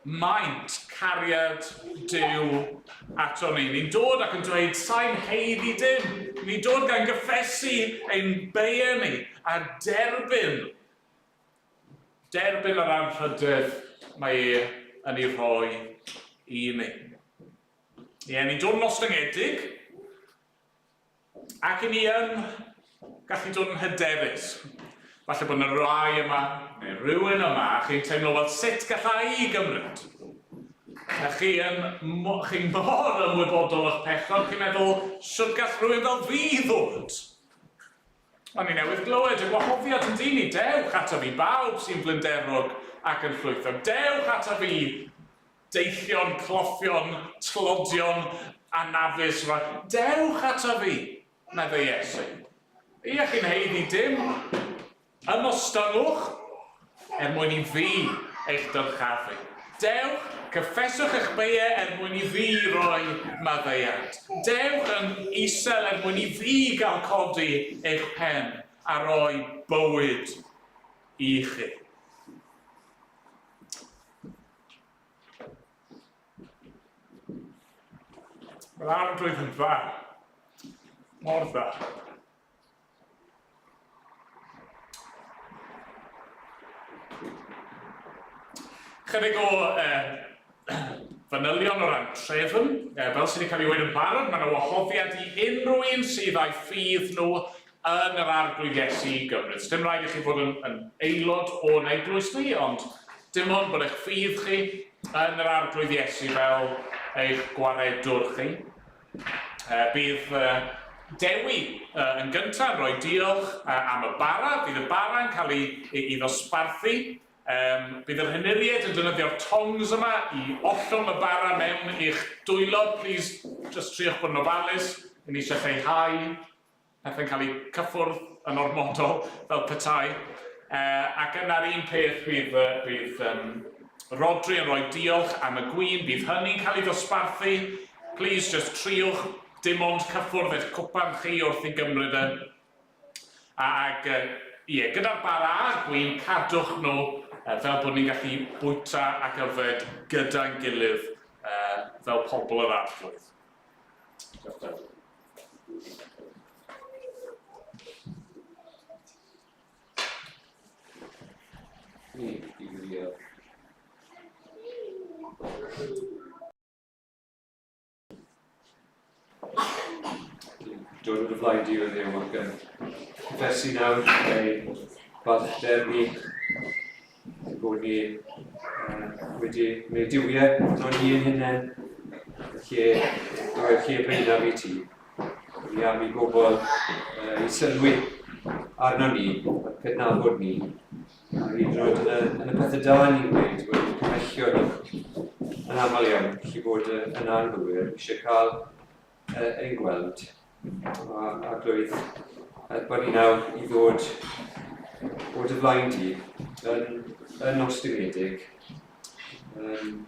maint cariad Duw ato ni. Ni'n dod ac yn dweud, sa'n haeddu dim. Ni'n dod gan gyffesu ein beie ni a derbyn, derbyn yr anrhydedd mae e yn ei rhoi i ni. Ie, ni'n dod yn ostyngedig, ac i ni yn gallu dod yn hyderus. Falle bod yna rai yma, neu rhywun yma, a chi'n teimlo, wel, sut gallai i gymryd? A chi yn, chi mor ymwybodol o'ch pechod, chi'n meddwl, sut gall rhywun fel fi ddod? O'n i newydd glywed y gwahoddiad yn dyn ni, dewch ata fi bawb sy'n flinderog ac yn llwythog, dewch ata fi deillion, cloffion, tlodion, anafus, dewch ata fi, meddai Iesu. Ie, chi'n haeddu dim. Ymostyngwch er mwyn i fi eich dyrchafu. Dewch, cyffeswch eich beiau er mwyn i fi roi maddeuant. Dewch yn isel er mwyn i fi gael codi eich pen a roi bywyd i chi. Mae'r arglwydd yn dda. Mor dda. Chydig o fanylion o ran trefn. Fel sydd wedi cael ei weud yn barod, mae yna wahoddiad i unrhyw un sydd â'i ffydd nhw yn yr Arglwydd Iesu i gymryd. Dim rhaid i chi fod yn, yn aelod o'n eglwys ni, ond dim ond bod eich ffydd chi yn yr Arglwydd Iesu fel eich gwaredwr chi. Bydd Dewi yn gyntaf yn rhoi diolch am y bara. Bydd y bara yn cael ei, ei ddosbarthu. Bydd yr henuriaid yn defnyddio'r tongs yma i ollwng y bara mewn i'ch dwylo. Please, just triwch bod yn ofalus. Ni eisiau lleihau pethau'n cael eu cyffwrdd yn ormodol, fel petai. Ac yna'r un peth bydd, bydd Rhodri yn rhoi diolch am y gwin, bydd hynny'n cael ei ddosbarthu. Please, just triwch dim ond cyffwrdd eich cwpan chi wrth i gymryd e. Ac ie, gyda'r bara a'r gwin, cadwch nhw fel bod ni'n gallu bwyta ac yfed gyda'n gilydd fel pobl yr Arglwydd. Diolch Dewi. Dod o dy flaen di o Dduw ac yn cyffesu nawr ein balchder ni, ein bod ni wedi gwneud duwiau o'n ni ein hunain, y lle, roi'r lle blaenaf i ti. Ni am i bobl i sylwi arno ni, a cydnabod ni, a hyd yn oed yn y, yn y pethau da ni'n gwneud, wedi cymellio ni yn aml iawn, gallu bod yn anghywir, eisiau cael ein gweld. A, Arglwydd, helpa ni nawr i ddod o dy flaen di yn, yn ostyngedig, yn,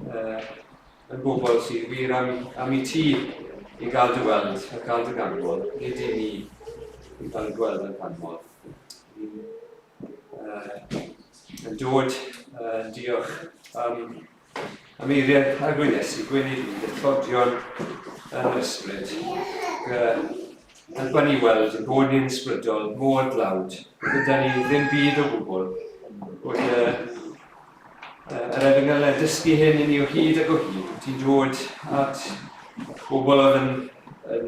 yn bobl sydd wir am, am i ti i gael dy weld a gael dy ganmol, nid i ni i gael y gweld a'r canmol. Ni'n yn dod yn diolch am Am eiriau Arglwydd Iesu, gwyn i fi, dy tlodion yn yr ysbryd. Helpa ni weld yn bod ni'n ysbrydol mor dlawd, gyda ni ddim byd o gwbl, bod y, yr efengyl yn dysgu hyn i ni o hyd ac o hyd. Ti'n dod at bobl oedd yn, yn,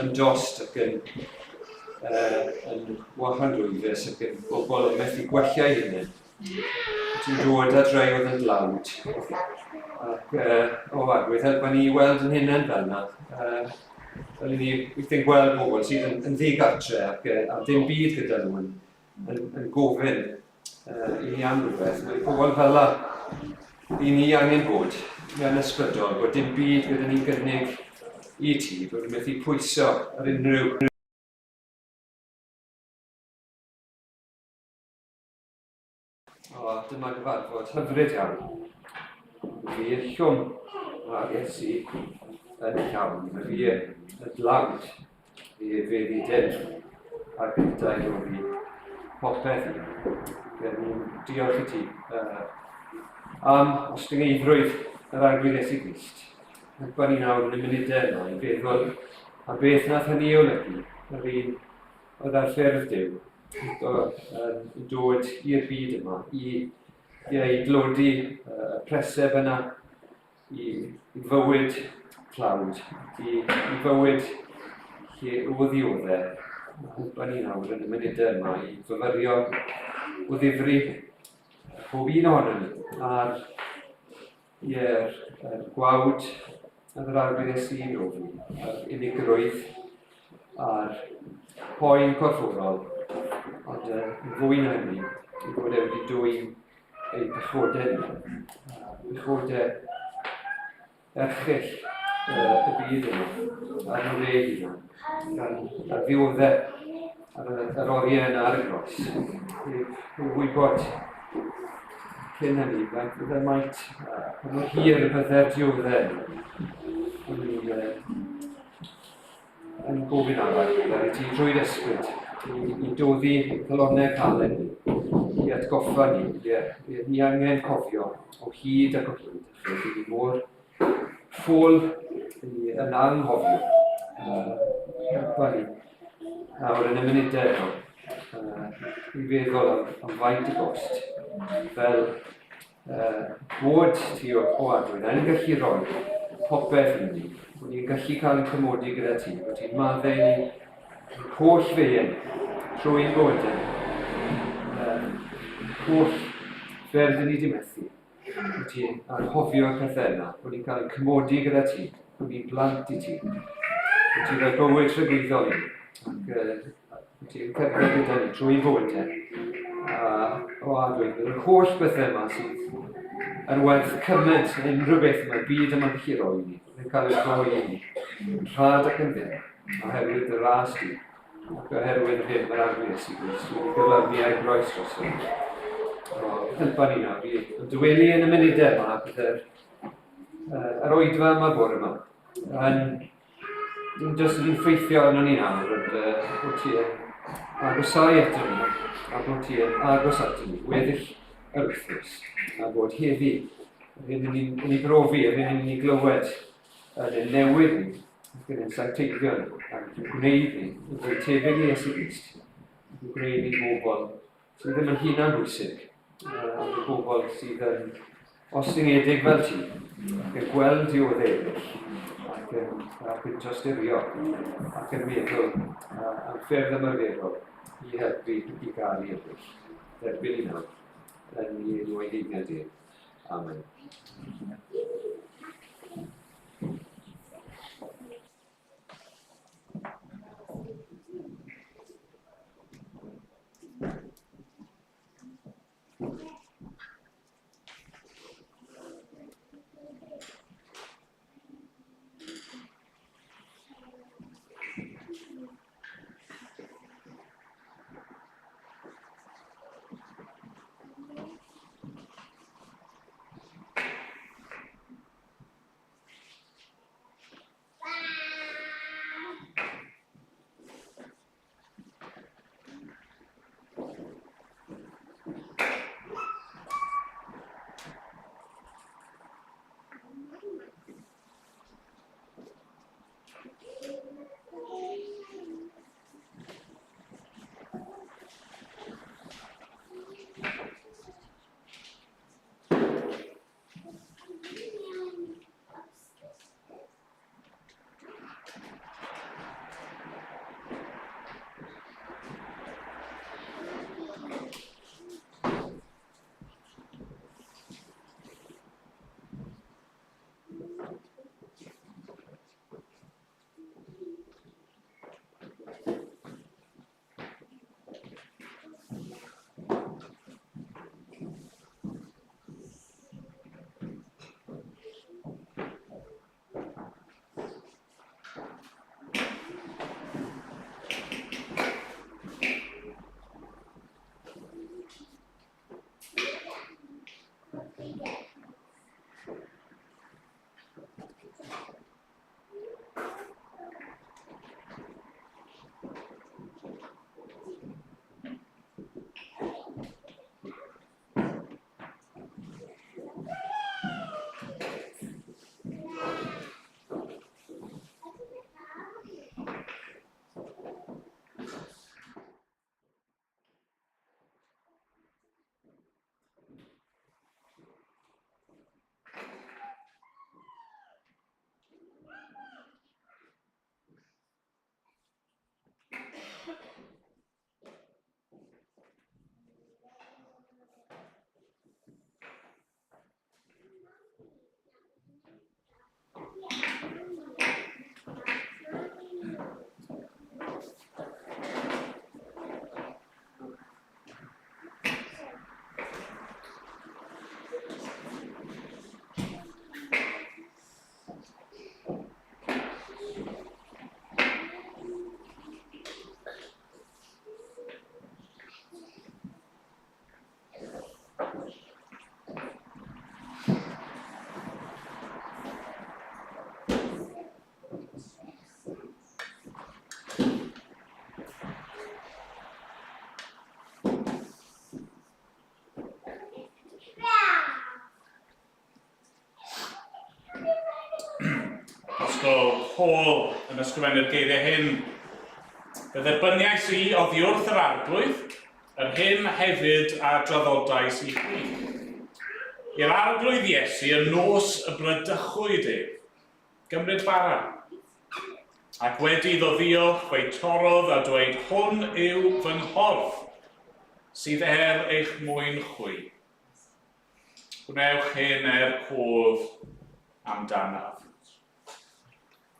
yn dost ac yn, yn wahanglwyfus ac yn bobl yn methu gwella eu hunain. Ti'n dod at rai oedd yn dlawd. Ac, o, Arglwydd, helpa ni i weld yn hunain fel yna. Fel i ni weithiau'n gweld pobl sydd yn, yn ddigartre ac a dim byd gyda nhw yn, yn, yn gofyn i ni am rhywbeth. Mae pobl fel yna i ni angen bod mewn ysbrydol, bod dim byd gyda ni'n gynnig i ti, bod ni'n methu pwyso ar unrhyw O, dyma gyfarfod hyfryd iawn. Fi y llwm a'r Iesu yn llawn. Mae fi y dlawd, fi fe fi dim, a'r gyntaf i fi popeth i. Gen ni'n diolch i ti am ostyngeidrwydd yr Arglwydd Iesu Grist. Helpa ni nawr yn y munudau yma i feddwl am beth nath hynny olygu, yr un oedd ar ffurf Duw, yn dod i'r byd yma i Ie, i dlodi y preseb yna, i, i fywyd tlawd, i, i fywyd lle o ddiodde. Helpa ni nawr yn y munudau yma i fyfyrio o ddifri pob un ohonom ni ar ie'r er gwawd yn yr arwydd Iesu i brofi, a'r unigrwydd a'r poen corfforol, ond yn fwy na hynny, i fod e wedi dwyn ei pechodau ni, pechodau erchyll y byd yma, ar nhw ei hunan, gan ar ddioddef ar yr oriau yna ar y groes, i wybod cyn hynny, faint byddai maint, pa mor hir y byddai'r dioddef. O'n i'n yn gofyn arall i ti drwy'r ysbryd i, i doddi calonnau caled ni, i atgoffa ni, i, i, ni angen cofio o hyd ac o hyd, achos ni mor ffôl i yn anghofio. Helpa ni nawr yn y munudau yma i feddwl am, am faint y gost fel bod ti o, o adrwydd yn gallu rhoi popeth i ni, bod ni'n gallu cael ein cymodi gyda ti, bod ti'n maddau ni holl feien trwy'n bywydau, holl ffyrdd ni wedi methu, bod ti'n anghofio'r pethau yna, bod ni'n cael ein cymodi gyda ti, bod ni'n blant i ti, bod ti'n rhoi bywyd tragwyddol i ni, ac bod ti'n cerdded gyda ni trwy fywydau, a o a dweud, bydd yr holl bethau yma sydd yn werth cymaint unrhyw beth mae'r byd yma'n gallu rhoi i ni, yn cael ei rhoi i ni, yn rhad ac yn ddim, oherwydd dy ras di, ac oherwydd yr hyn mae'r Arglwydd Iesu Grist wedi gyflawni ar y groes dros ni. O, helpa ni nawr i ymdywelu yn y munudau yma, bydd yr, yr oedfa yma bore yma yn ddim jyst yn ffeithio arno ni nawr, ond bod ti yn agosau ato ni, a bod ti yn agos ato ni, weddill yr wythnos, a bod heddi, yr hyn ni'n ni brofi, yr hyn ni'n glywed, yn ein newid ni, ac yn ein sancteiddio ni, ac yn gwneud ni yn fwy tebyg i Iesu Grist, ac yn gwneud ni'n bobl sydd ddim yn hunan bwysig, ond yn bobl sydd yn ostyngedig fel ti, ac yn gweld diwedd eraill, ac yn, ac yn tosturio, ac yn meddwl am ffyrdd ymarferol i helpu i gael i eraill. Derbyn i nawr, yn i enw ei heiniad i. Amen. Apostol Paul yn ysgrifennu'r geiriau hyn. Fe dderbyniais i oddi wrth yr Arglwydd, yr hyn hefyd a draddodais i chwi. I'r Arglwydd Iesu y nos y bradychwyd ef, gymryd bara. Ac wedi iddo ddiolch, fe'i torrodd a dweud, Hwn yw fy nghorff, sydd er eich mwyn chwi. Gwnewch hyn er cof amdanaf.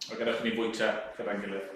A gadewch i ni fwyta gyda'n gilydd.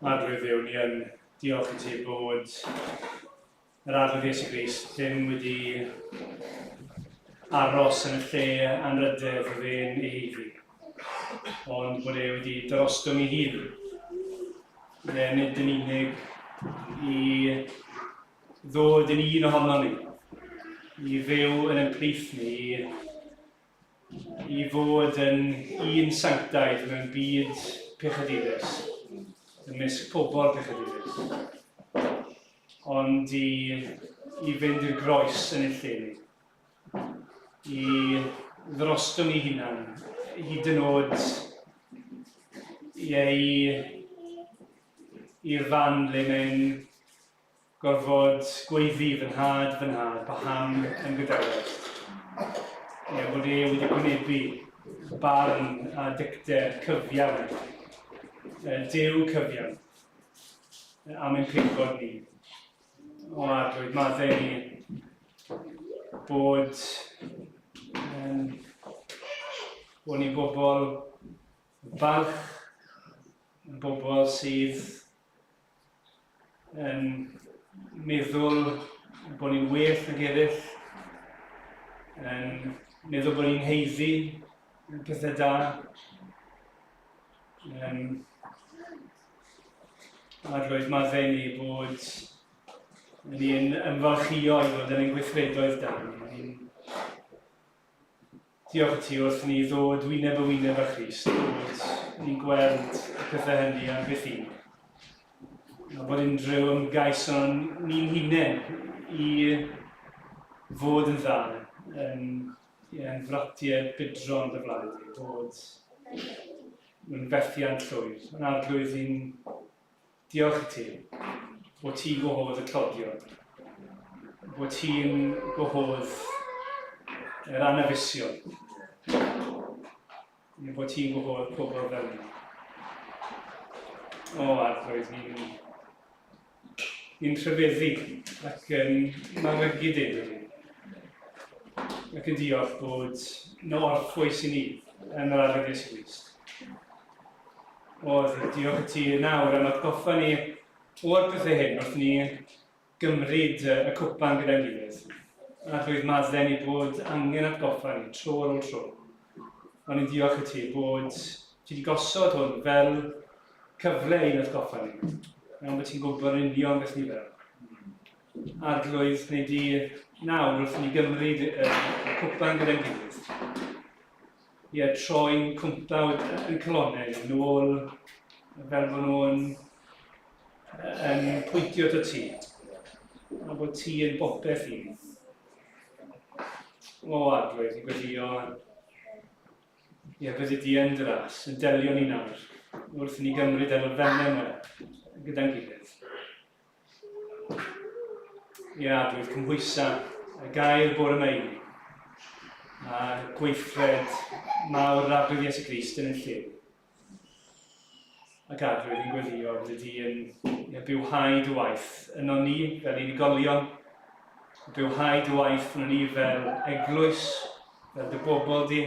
Arglwydd Dduw, ni yn diolch i ti bod yr Arglwydd Iesu Grist ddim wedi aros yn y lle anrhydedd oedd e'n ei heiddi, ond bod e wedi darostwng ei hun. Ie, nid yn unig i ddod yn un ohonon ni, i fyw yn ein plith ni, i fod yn un sanctaidd mewn byd pechadurus, ymysg pobl pechadurus, ond i, i fynd i'r groes yn ei lle ni, i ddrostwng ei hunan, hyd yn oed i ei i'r fan le mae'n gorfod gweiddi fy nhad, fy nhad, paham yn gadawest? Ie, bod e wedi gwynebu barn a dicter cyfiawn, Duw cyfiawn, am ein pechod ni. O Arglwydd, maddau ni bod, um, bod ni'n bobl falch, yn bobl sydd yn meddwl bod ni'n well nag eraill, yn meddwl bod ni'n haeddu pethau da. Um, a roedd maddau ni bod ni'n ymfalchio i fod yn ein gweithredoedd da. Ni'n Diolch i ti wrth ni ddod wyneb yn wyneb â Christ, bod ni'n gweld y pethau hynny am beth i. A bod unrhyw ymgais o'n ni'n hunain i fod yn dda, yn, yn fratiau budron dy flaen di, bod yn fethiant llwyr. Yn arglwydd i'n Diolch i ti, bod ti'n gwahodd y tlodion, bod ti'n gwahodd yr anafusion, neu bod ti'n gwahodd pobl fel ni. O, Arglwydd, ni'n ni'n rhyfeddu ac yn mawrygu dy enw di. Ac yn diolch bod no orffwys i ni yn yr Arglwydd Iesu Grist. O, diolch i ti nawr am atgoffa ni o'r pethau hyn wrth ni gymryd y cwpan gyda'n gilydd. A roedd maddau ni bod angen atgoffa ni tro ar ôl tro. Ond ni'n diolch i ti bod ti wedi gosod hwn fel cyfle i'n atgoffa ni. Mewn bod ti'n gwybod yn union beth ni fel. Arglwydd, gwneud di nawr wrth ni gymryd y cwpan gyda'n gilydd. Ie, troi'n cwmpawd yn calonnau ni nôl fel bod nhw'n yn pwyntio ato ti. A bod ti yn bopeth i ni. O, Arglwydd, ni'n gweddio. Ie, byddi di yn dy ras, yn delio ni nawr, wrth i ni gymryd yr elfennau yma gyda'n gilydd. Ie, Arglwydd, cymhwysa y gair bore yma i ni, a gweithred mawr yr Arglwydd Iesu Grist yn ein lle. Ac Arglwydd, ni'n gweddio byddi di yn ie, bywhau dy waith yno ni fel unigolion, Bywhau dy waith yn ni fel eglwys, fel dy bobl di.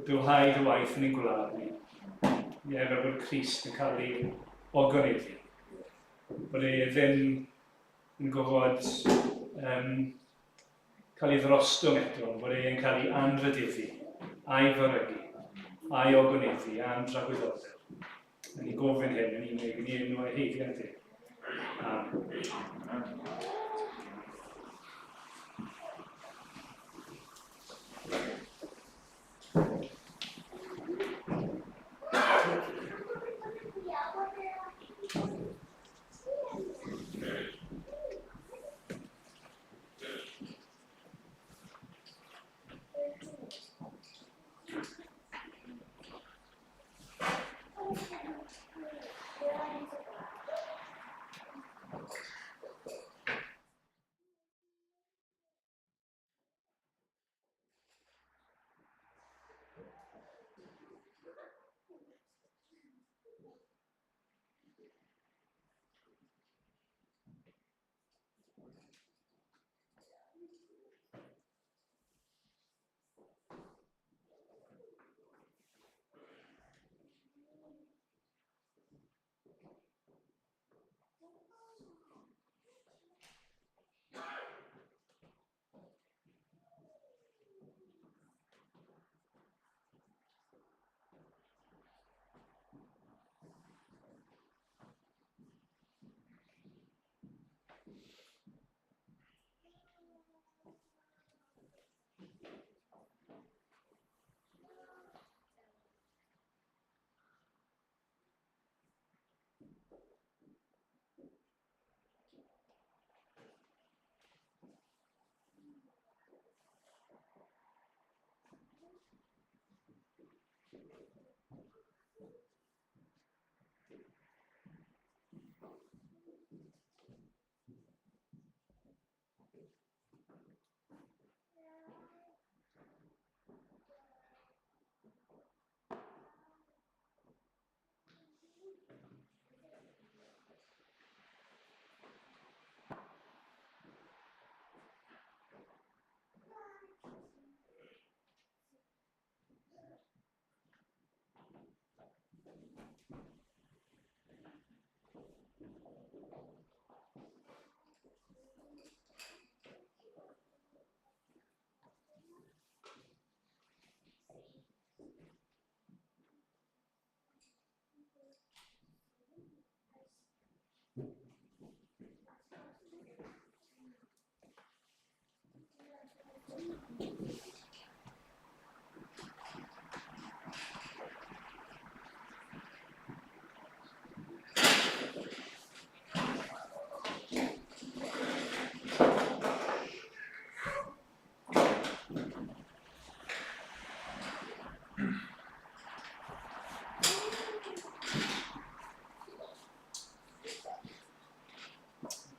Bywhau dy waith yn ein gwlad ni. Ie, fel bod Crist yn cael ei ogoneddu. Bod e ddim yn gofod um, cael ei ddrostwng eto, ond bod e'n cael ei anrhydeddu, a'i forygu, a'i ogoneddu, a'n dragwyddoldeb. Yn ni gofyn hyn yn unig yn enw ei haeddiant e. Amen. Amen.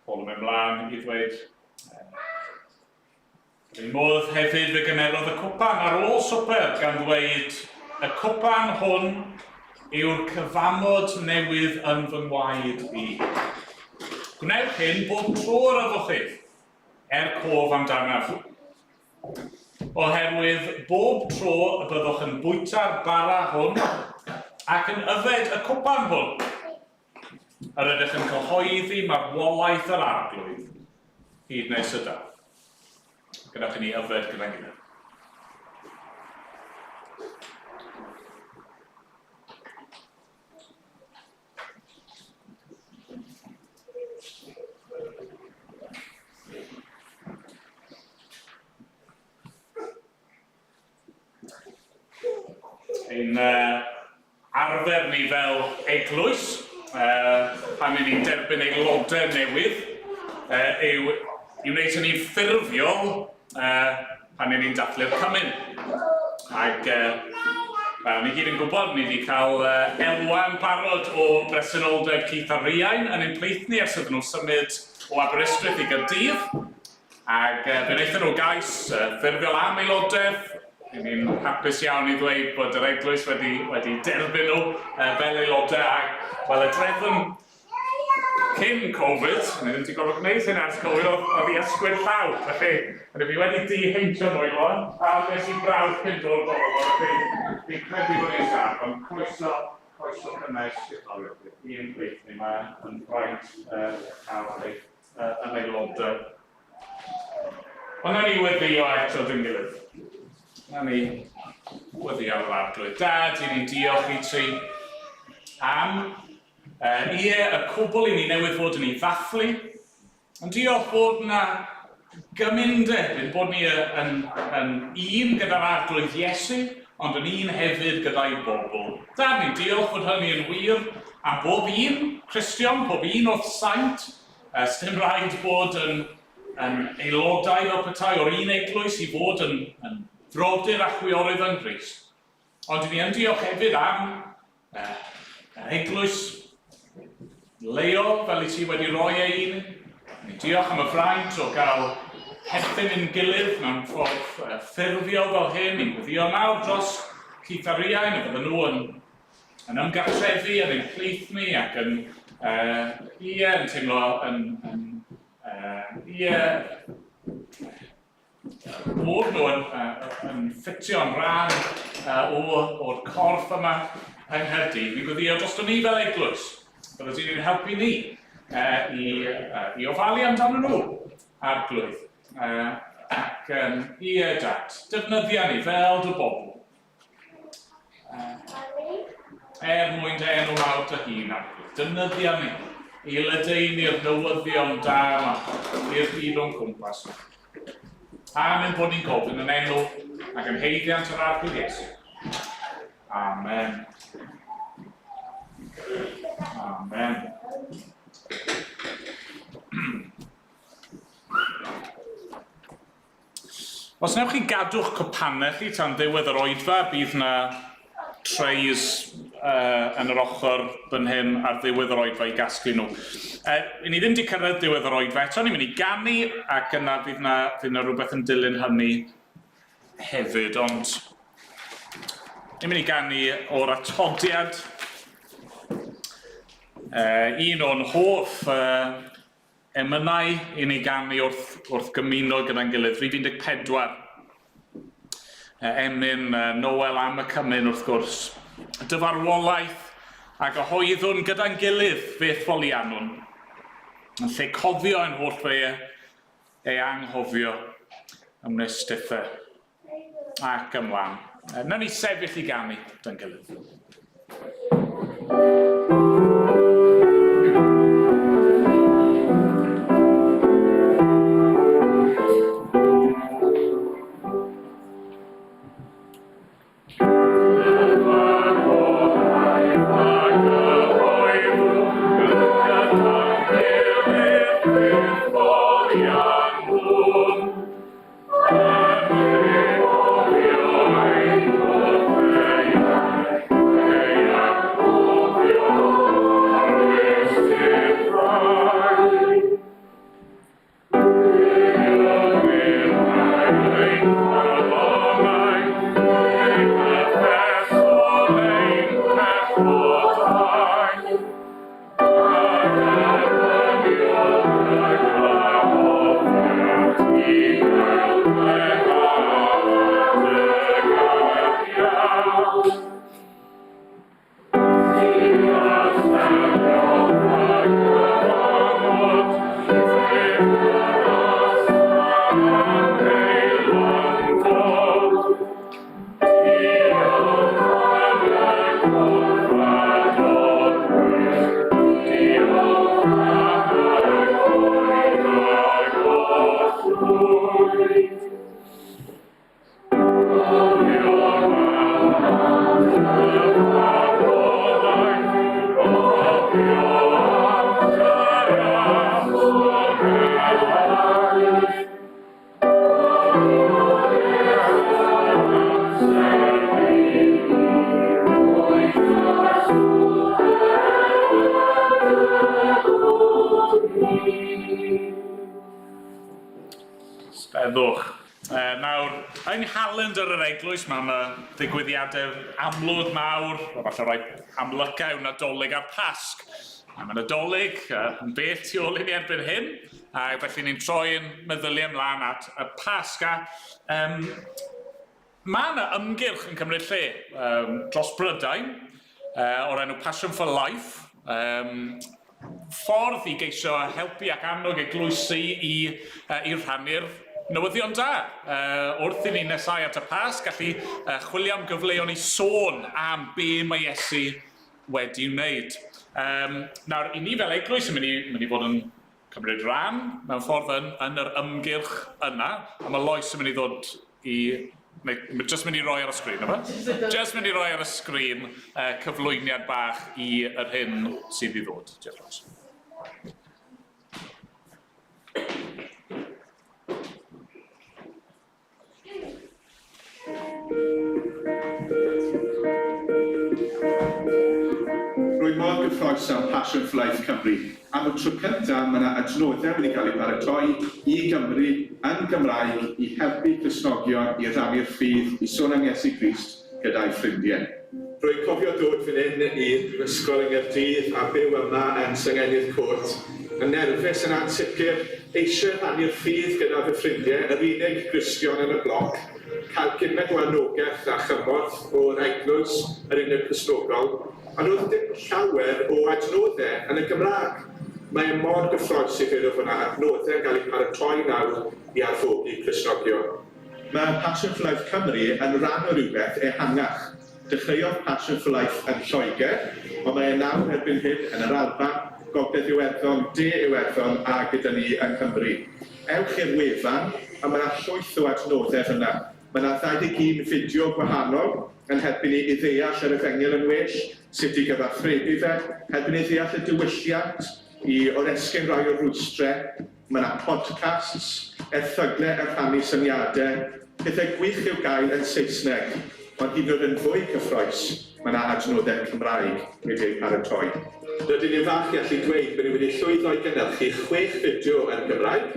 Paul yn mynd mlaen i ddweud, Yr un modd hefyd fe gymerodd y cwpan ar ôl swper gan ddweud, y cwpan hwn yw'r cyfamod newydd yn fy ngwaed i. Gwnewch hyn bob tro yr yfwch chi, er cof amdanaf. Oherwydd bob tro y byddwch yn bwyta'r bara hwn ac yn yfed y cwpan hwn, yr ydych yn cyhoeddi marwolaeth yr Arglwydd hyd nes y daw. Gadewch i ni yfed gyda'n gilydd. Ein arfer ni fel eglwys, pan 'y ni'n derbyn aelodau newydd, yw i wneud hynny'n ffurfiol pan 'y ni'n dathlu'r cymun. Ac wel, ni gyd yn gwybod, ni wedi cael elwa'n barod o bresenoldeb Keith a Rhiain yn ein plith ni ers iddyn nhw symud o Aberystwyth i Gaerdydd. Ac fe wnaethon nhw gais ffurfiol am aelodaeth. Ry'n ni'n hapus iawn i ddweud bod yr eglwys wedi, wedi derbyn nhw fel aelodau ac, wel, y drefn cyn Covid, o'n i ddim wedi gorfod gwneud hyn ers Covid, oedd, oedd i ysgwyd llaw. Felly, o'n i wedi diheintio nwylo, a nes i brawf cyn dod bore yma, felly fi'n credu bod ni'n saff, ond croeso, croeso cynnes i'n plith ni. Mae'n fraint uh, cael chi uh, yn aelodau. Ond na ni weddio eto dyn gilydd. Na ni weddio ar yr arglwydd. Dad, i ni'n diolch i ti am uh, ie, y cwbl i ni newydd fod yn ei ddathlu. Ond diolch bod na gymundeb, ein bod ni yn, yn un gyda'r arglwydd Iesu, ond yn un hefyd gyda'i bobl. Dad, ni'n diolch bod hynny yn wir am bob un Cristion, pob un o'r saint, Uh, Sdim rhaid bod yn, yn aelodau fel petai o'r un eglwys i fod yn, yn frodyr a chwiorydd yng Nghrist. Ond ni yn diolch hefyd am uh, yr eglwys leol fel i ti wedi rhoi ei un. Ni diolch am y fraint o gael perthyn ein gilydd mewn ffordd uh, ffurfiol fel hyn. Ni'n gweddio nawr dros Keith a Rhiain, y bydden nhw yn yn ymgartrefu yn ein plith ni ac yn, uh, ie, yn teimlo yn, yn uh, ie, bod nhw yn, uh, yn ffitio'n rhan uh, o, o'r corff yma yng Nghaerdydd. Fi'n gweddio dros ni fel eglwys. Bydde ti'n helpu ni uh, i, uh, i ofalu amdano nhw, arglwydd. Uh, ac um, ie, dad, defnyddia ni fel dy bobl. Er mwyn dy enw mawr dy hun, Arglwydd, defnyddia ni i ledaenu'r newyddion da yma i'r byd o'n cwmpas ni. Am ein bod ni'n gofyn yn enw ac yn heiddiant yr Arglwydd Iesu. Amen. Amen. Os wnewch chi gadw'ch cwpanau chi tan ddiwedd yr oedfa, bydd 'na trays uh, yn yr ochr fan hyn ar ddiwedd yr oedfa i gasglu nhw. Uh, ni ddim wedi cyrraedd diwedd yr oedfa eto, ni'n mynd i ganu ac yna fydd 'na, fydd 'na rhywbeth yn dilyn hynny hefyd, ond ni'n mynd i ganu o'r atodiad. Uh, un o'n hoff uh, Emynau i ni ganu wrth, wrth gymuno gyda'n gilydd. Rhif 14. Emyn Noel am y cymun wrth gwrs. Dyfarwolaeth a gyhoeddwn gyda'n gilydd beth foliannwn. Yn lle cofio ein holl fe ei anghofio am wnes dithe. Ac ymlaen. Nawn ni sefyll i ganu dy'n gilydd. Steddwch. Uh, nawr, yng nghalendr yr eglwys mae yna ddigwyddiadau amlwg mawr, falle rhai amlyca yw Nadolig a'r Pasg. A mae Nadolig yn bell tu ôl i ni erbyn hyn, a felly ni'n troi'n meddyliau ymlaen at y Pasg. A, um, mae yna ymgyrch yn cymryd lle um, dros Brydain uh, o'r enw Passion for Life. Um, ffordd i geisio helpu ac annog eglwysi i, uh, i rhannu'r newyddion da. Uh, wrth i ni nesau at y Pasg, gallu uh, chwilio am gyfleon i sôn am be mae Iesu wedi wneud. Um, nawr, i ni fel eglwys yn mynd i, mynd i fod yn cymryd rhan mewn ffordd yn, yn yr ymgyrch yna, a mae Lois yn mynd i ddod i... Neu, jyst mynd i roi ar y sgrin, yma? Jyst mynd i roi ar y sgrin uh, cyflwyniad bach i yr hyn sydd i ddod. Diolch, Lois. Rwy mor gyffrous am Passion for Life Cymru. Am y tro cyntaf, mae yna adnoddau wedi cael eu paratoi i Gymru yn Gymraeg i helpu Cristnogion i rannu'r ffydd, i sôn am Iesu Grist gyda'u ffrindiau. Rwy'n cofio dod fan hyn i'r brifysgol yng Nghaerdydd a byw yma yn Senghennydd Court, yn nerfus, yn ansicr, eisiau rhannu'r ffydd gyda fy ffrindiau, yr unig Gristion yn y bloc, cael gymaint o anogaeth a chymorth o'r eglwys, yr Undeb Cristnogol, ond oedd dim llawer o adnoddau yn y Gymraeg. Mae e mor gyffrous i feddwl fod 'na adnoddau yn cael eu paratoi nawr i arfogi Cristnogion. Mae Passion for Life Cymru yn rhan o rywbeth ehangach. Dechreuodd Passion for Life yn Lloegr, ond mae e nawr erbyn hyn yn yr Alban, Gogledd Iwerddon, De Iwerddon a gyda ni yng Nghymru. Ewch i'r wefan, a mae 'na llwyth o adnoddau fyna. Mae 'na 21 fideo gwahanol yn helpu ni i ddeall yr Efengyl yn well, sut i gyfathrebu fe, helpu ni ddeall y diwylliant, i oresgyn rai o'r rwystrau. Mae 'na podcasts, erthygle yn rhannu syniade, pethe gwych i'w gael yn Saesneg, ond hyd yn oed yn fwy cyffrous, mae 'na adnodde Cymraeg wedi eu paratoi. Rydyn ni'n falch i allu dweud bod ni wedi llwyddo i gynhyrchu chwech fideo yn Gymraeg,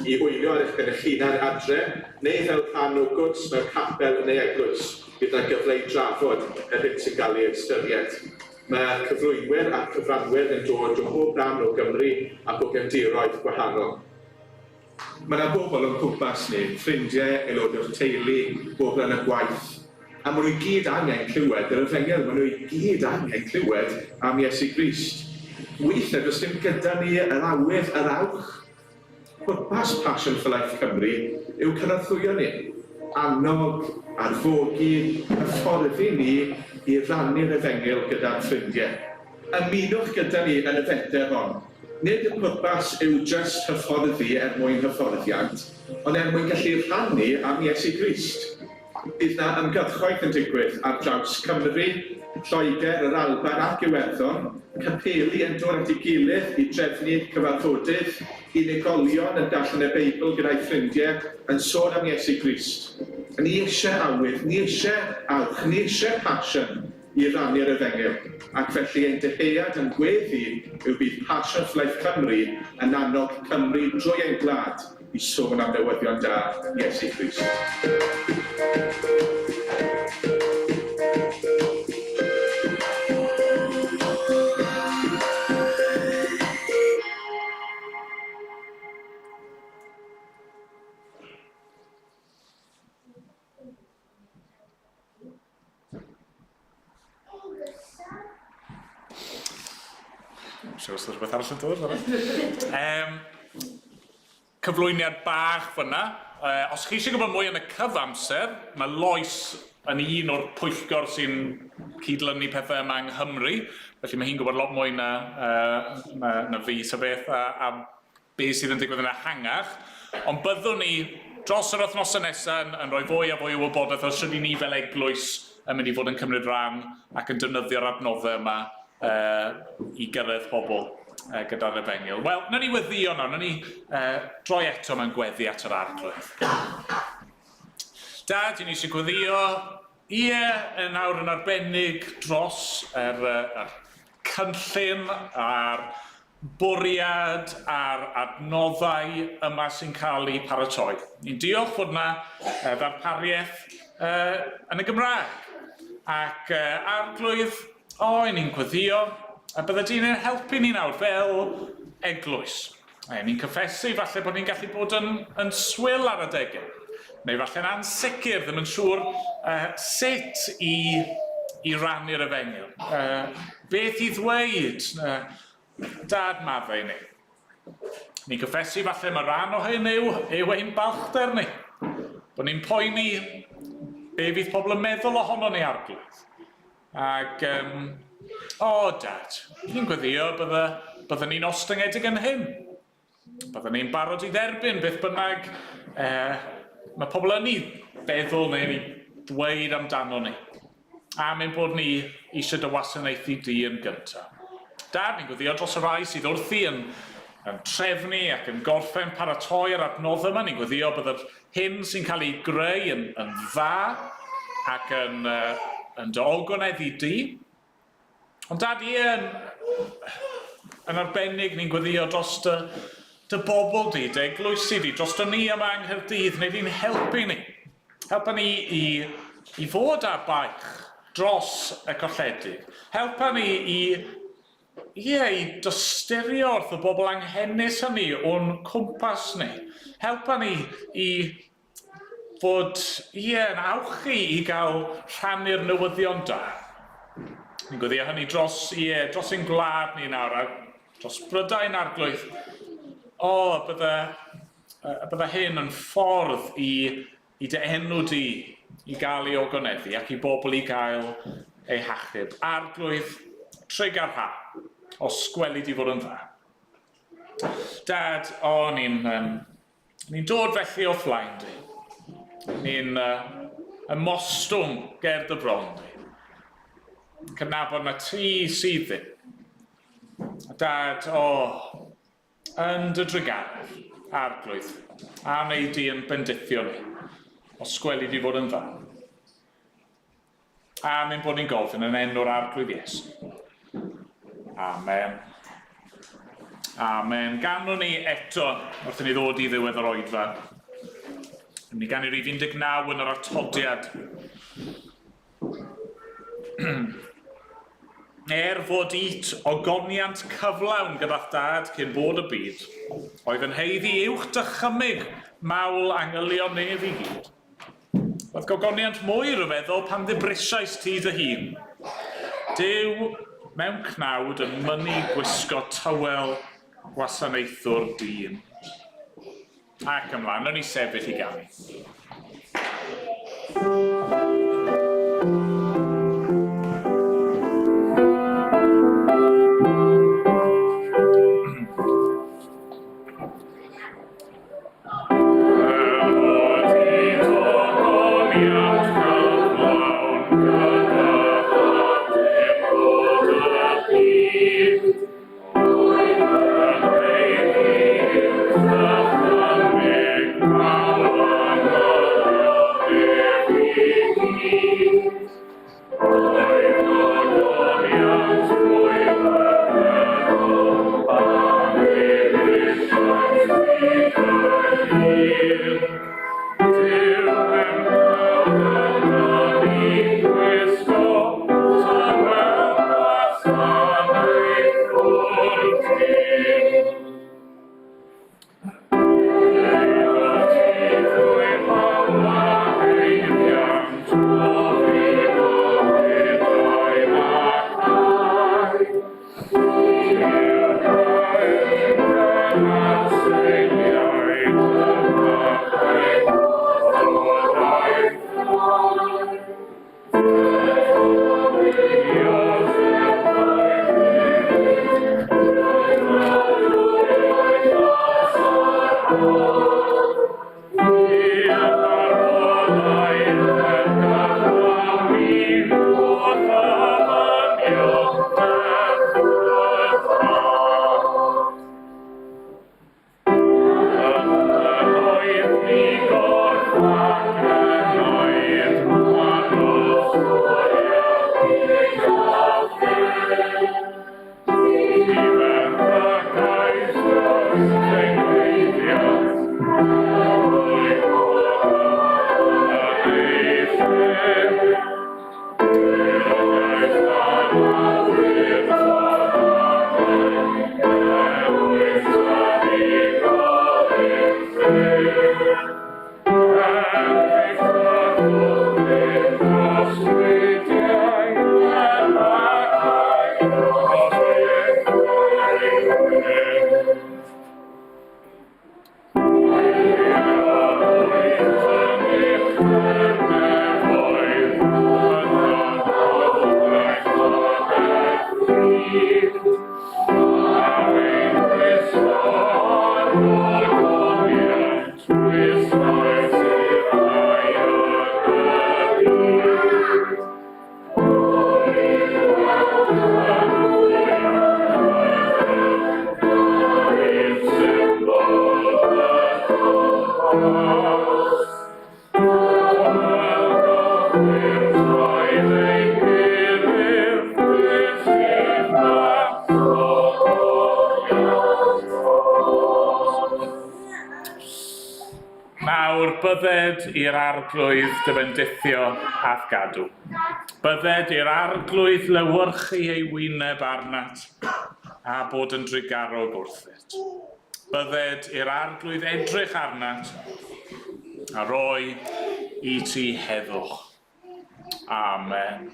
i wylio ar eich pen eich hunan adre, neu fel rhan o gwrs mewn capel neu eglwys, bydd 'na gyfle i drafod yr hyn sy'n gael ei ystyried. Mae cyflwynwyr a'r cyfranwyr yn dod o bob rhan o Gymru ac o gefndiroedd gwahanol. Mae 'na bobl o'n cwmpas ni, ffrindiau, aelodau o'r teulu, bobl yn y gwaith, a maen nhw i gyd angen clywed yr Efengyl, maen nhw i gyd angen clywed am Iesu Grist. Weithiau does dim gyda ni yr awydd, yr awch. Pwrpas Passion for Life Cymru yw cynorthwyo ni, annog, arfogi, hyfforddi ni i rannu'r Efengyl gyda'n ffrindiau. Ymunwch gyda ni yn y fenter hon. Nid y pwrpas yw jyst hyfforddi er mwyn hyfforddiant, ond er mwyn gallu rhannu am Iesu Grist. Bydd 'na ymgyrchoedd yn digwydd ar draws Cymru, Lloegr, yr Alban ac Iwerddon, capeli yn dod at ei gilydd i drefnu cyfarfodydd, unigolion yn darllen y Beibl gyda'u ffrindiau, yn sôn am Iesu Grist. Ni eisiau awydd, ni eisiau awch, ni eisiau passion i rannu'r Efengyl, ac felly ein dyhead a'n gweddi yw bydd Passion for Life Cymru yn annog Cymru drwy ein gwlad i sôn am newyddion da Iesu Grist. Siwr os rhywbeth arall yn dod. Um, cyflwyniad bach fyna. Uh, os chi eisiau gwybod mwy yn y cyfamser, mae Lois yn un o'r pwyllgor sy'n cydlynu pethau yma yng Nghymru, felly mae hi'n gwybod lot mwy na, uh, na, na fi, sa beth, a, a be sydd yn digwydd yn ehangach, ond byddwn ni dros yr wythnosau nesaf yn, yn rhoi fwy a fwy o wybodaeth o sut i ni fel eglwys yn mynd i fod yn cymryd rhan ac yn defnyddio'r adnoddau yma uh, i gyrraedd pobl uh, gyda'r efengyl. Wel, nawn ni weddio nawr, nawn ni uh, droi eto mewn gweddi at yr arglwydd. Dad, i ni eisiau gweddio, ie, yn awr yn arbennig dros yr, yr cynllun a'r bwriad a'r adnoddau yma sy'n cael eu paratoi. Ni'n diolch fod yna ddarpariaeth yn y Gymraeg. Ac Arglwydd, o, i ni'n gweddio. A bydde di'n ein helpu ni nawr fel eglwys. E, ni'n cyffesu falle bod ni'n gallu bod yn, yn swil ar adegau, neu falle'n ansicr, ddim yn siŵr uh, sut i, i rannu'r efengyl. Uh, beth i ddweud, uh, dad maddau ni. Ni'n cyffesu falle mae rhan o hyn yw, yw ein balchder ni. Bod ni'n poeni be fydd pobl yn meddwl ohono ni arglwydd. Ac, um, o, oh, dad, ni'n gweddio bydde, bydden ni'n ostyngedig yn hyn. Bydden ni'n barod i dderbyn beth bynnag eh, mae pobl yn ei feddwl neu yn ei dweud amdano ni. Am ein bod ni eisiau dy wasanaethu di yn gyntaf. Dad, ni'n gweddio dros y rhai sydd wrthi yn, yn trefnu ac yn gorffen paratoi yr adnoddau yma. Ni'n gweddio bydd yr hyn sy'n cael ei greu yn, yn dda ac yn, uh, yn dy ogoneddu di. Ond dad, ie, yn, yn arbennig ni'n gweddio dros dy, dy bobl di, dy eglwysi di, dros dy ni yma yng Nghaerdydd, neu di'n helpu ni. Helpa ni i, i fod â baich dros y colledig. Helpa ni i, ie, i dosturio wrth y bobl anghenus hynny o'n cwmpas ni. Helpa ni i fod, ie, yn awchu i gael rhannu'r newyddion da. Ni'n gweddio hynny dros, ie, dros ein gwlad ni nawr, a dros Brydain arglwydd. O, bydde, bydde hyn yn ffordd i, i dy enw di i gael ei ogoneddu ac i bobl i gael ei hachub. Arglwydd, trugarha, os gweli di fod yn dda. Dad, o, ni'n um, Ni'n dod felly o flaen di. Ni'n uh, ymostwng ger dy bron di. Cydnabod na ti sydd ddim. Dad, o, yn dy drugaredd, arglwydd, a wneud di yn bendithio ni, os gweli di fod yn dda. Am ein bod ni'n gofyn yn enw'r Arglwydd Iesu. Amen. Amen. Ganwn ni eto wrth i ni ddod i ddiwedd yr oedfa. Ni ganu rif 19 yn yr atodiad. Er fod it ogoniant cyflawn gyda'th dad cyn bod y byd, oedd yn haeddu uwch dychymyg mawl angylion nef i gyd. Roedd gogoniant mwy rhyfeddol pan ddibrisiais ti dy hun. Duw mewn cnawd yn mynnu gwisgo tywel gwasanaethwr dyn. Ac ymlaen, nawn ni sefyll i ganu. Nawr bydded i'r arglwydd dy fendithio a'th gadw. Bydded i'r arglwydd lewyrchu ei wyneb arnat a bod yn drugarog wrthyt. Bydded i'r arglwydd edrych arnat a roi i ti heddwch. Amen.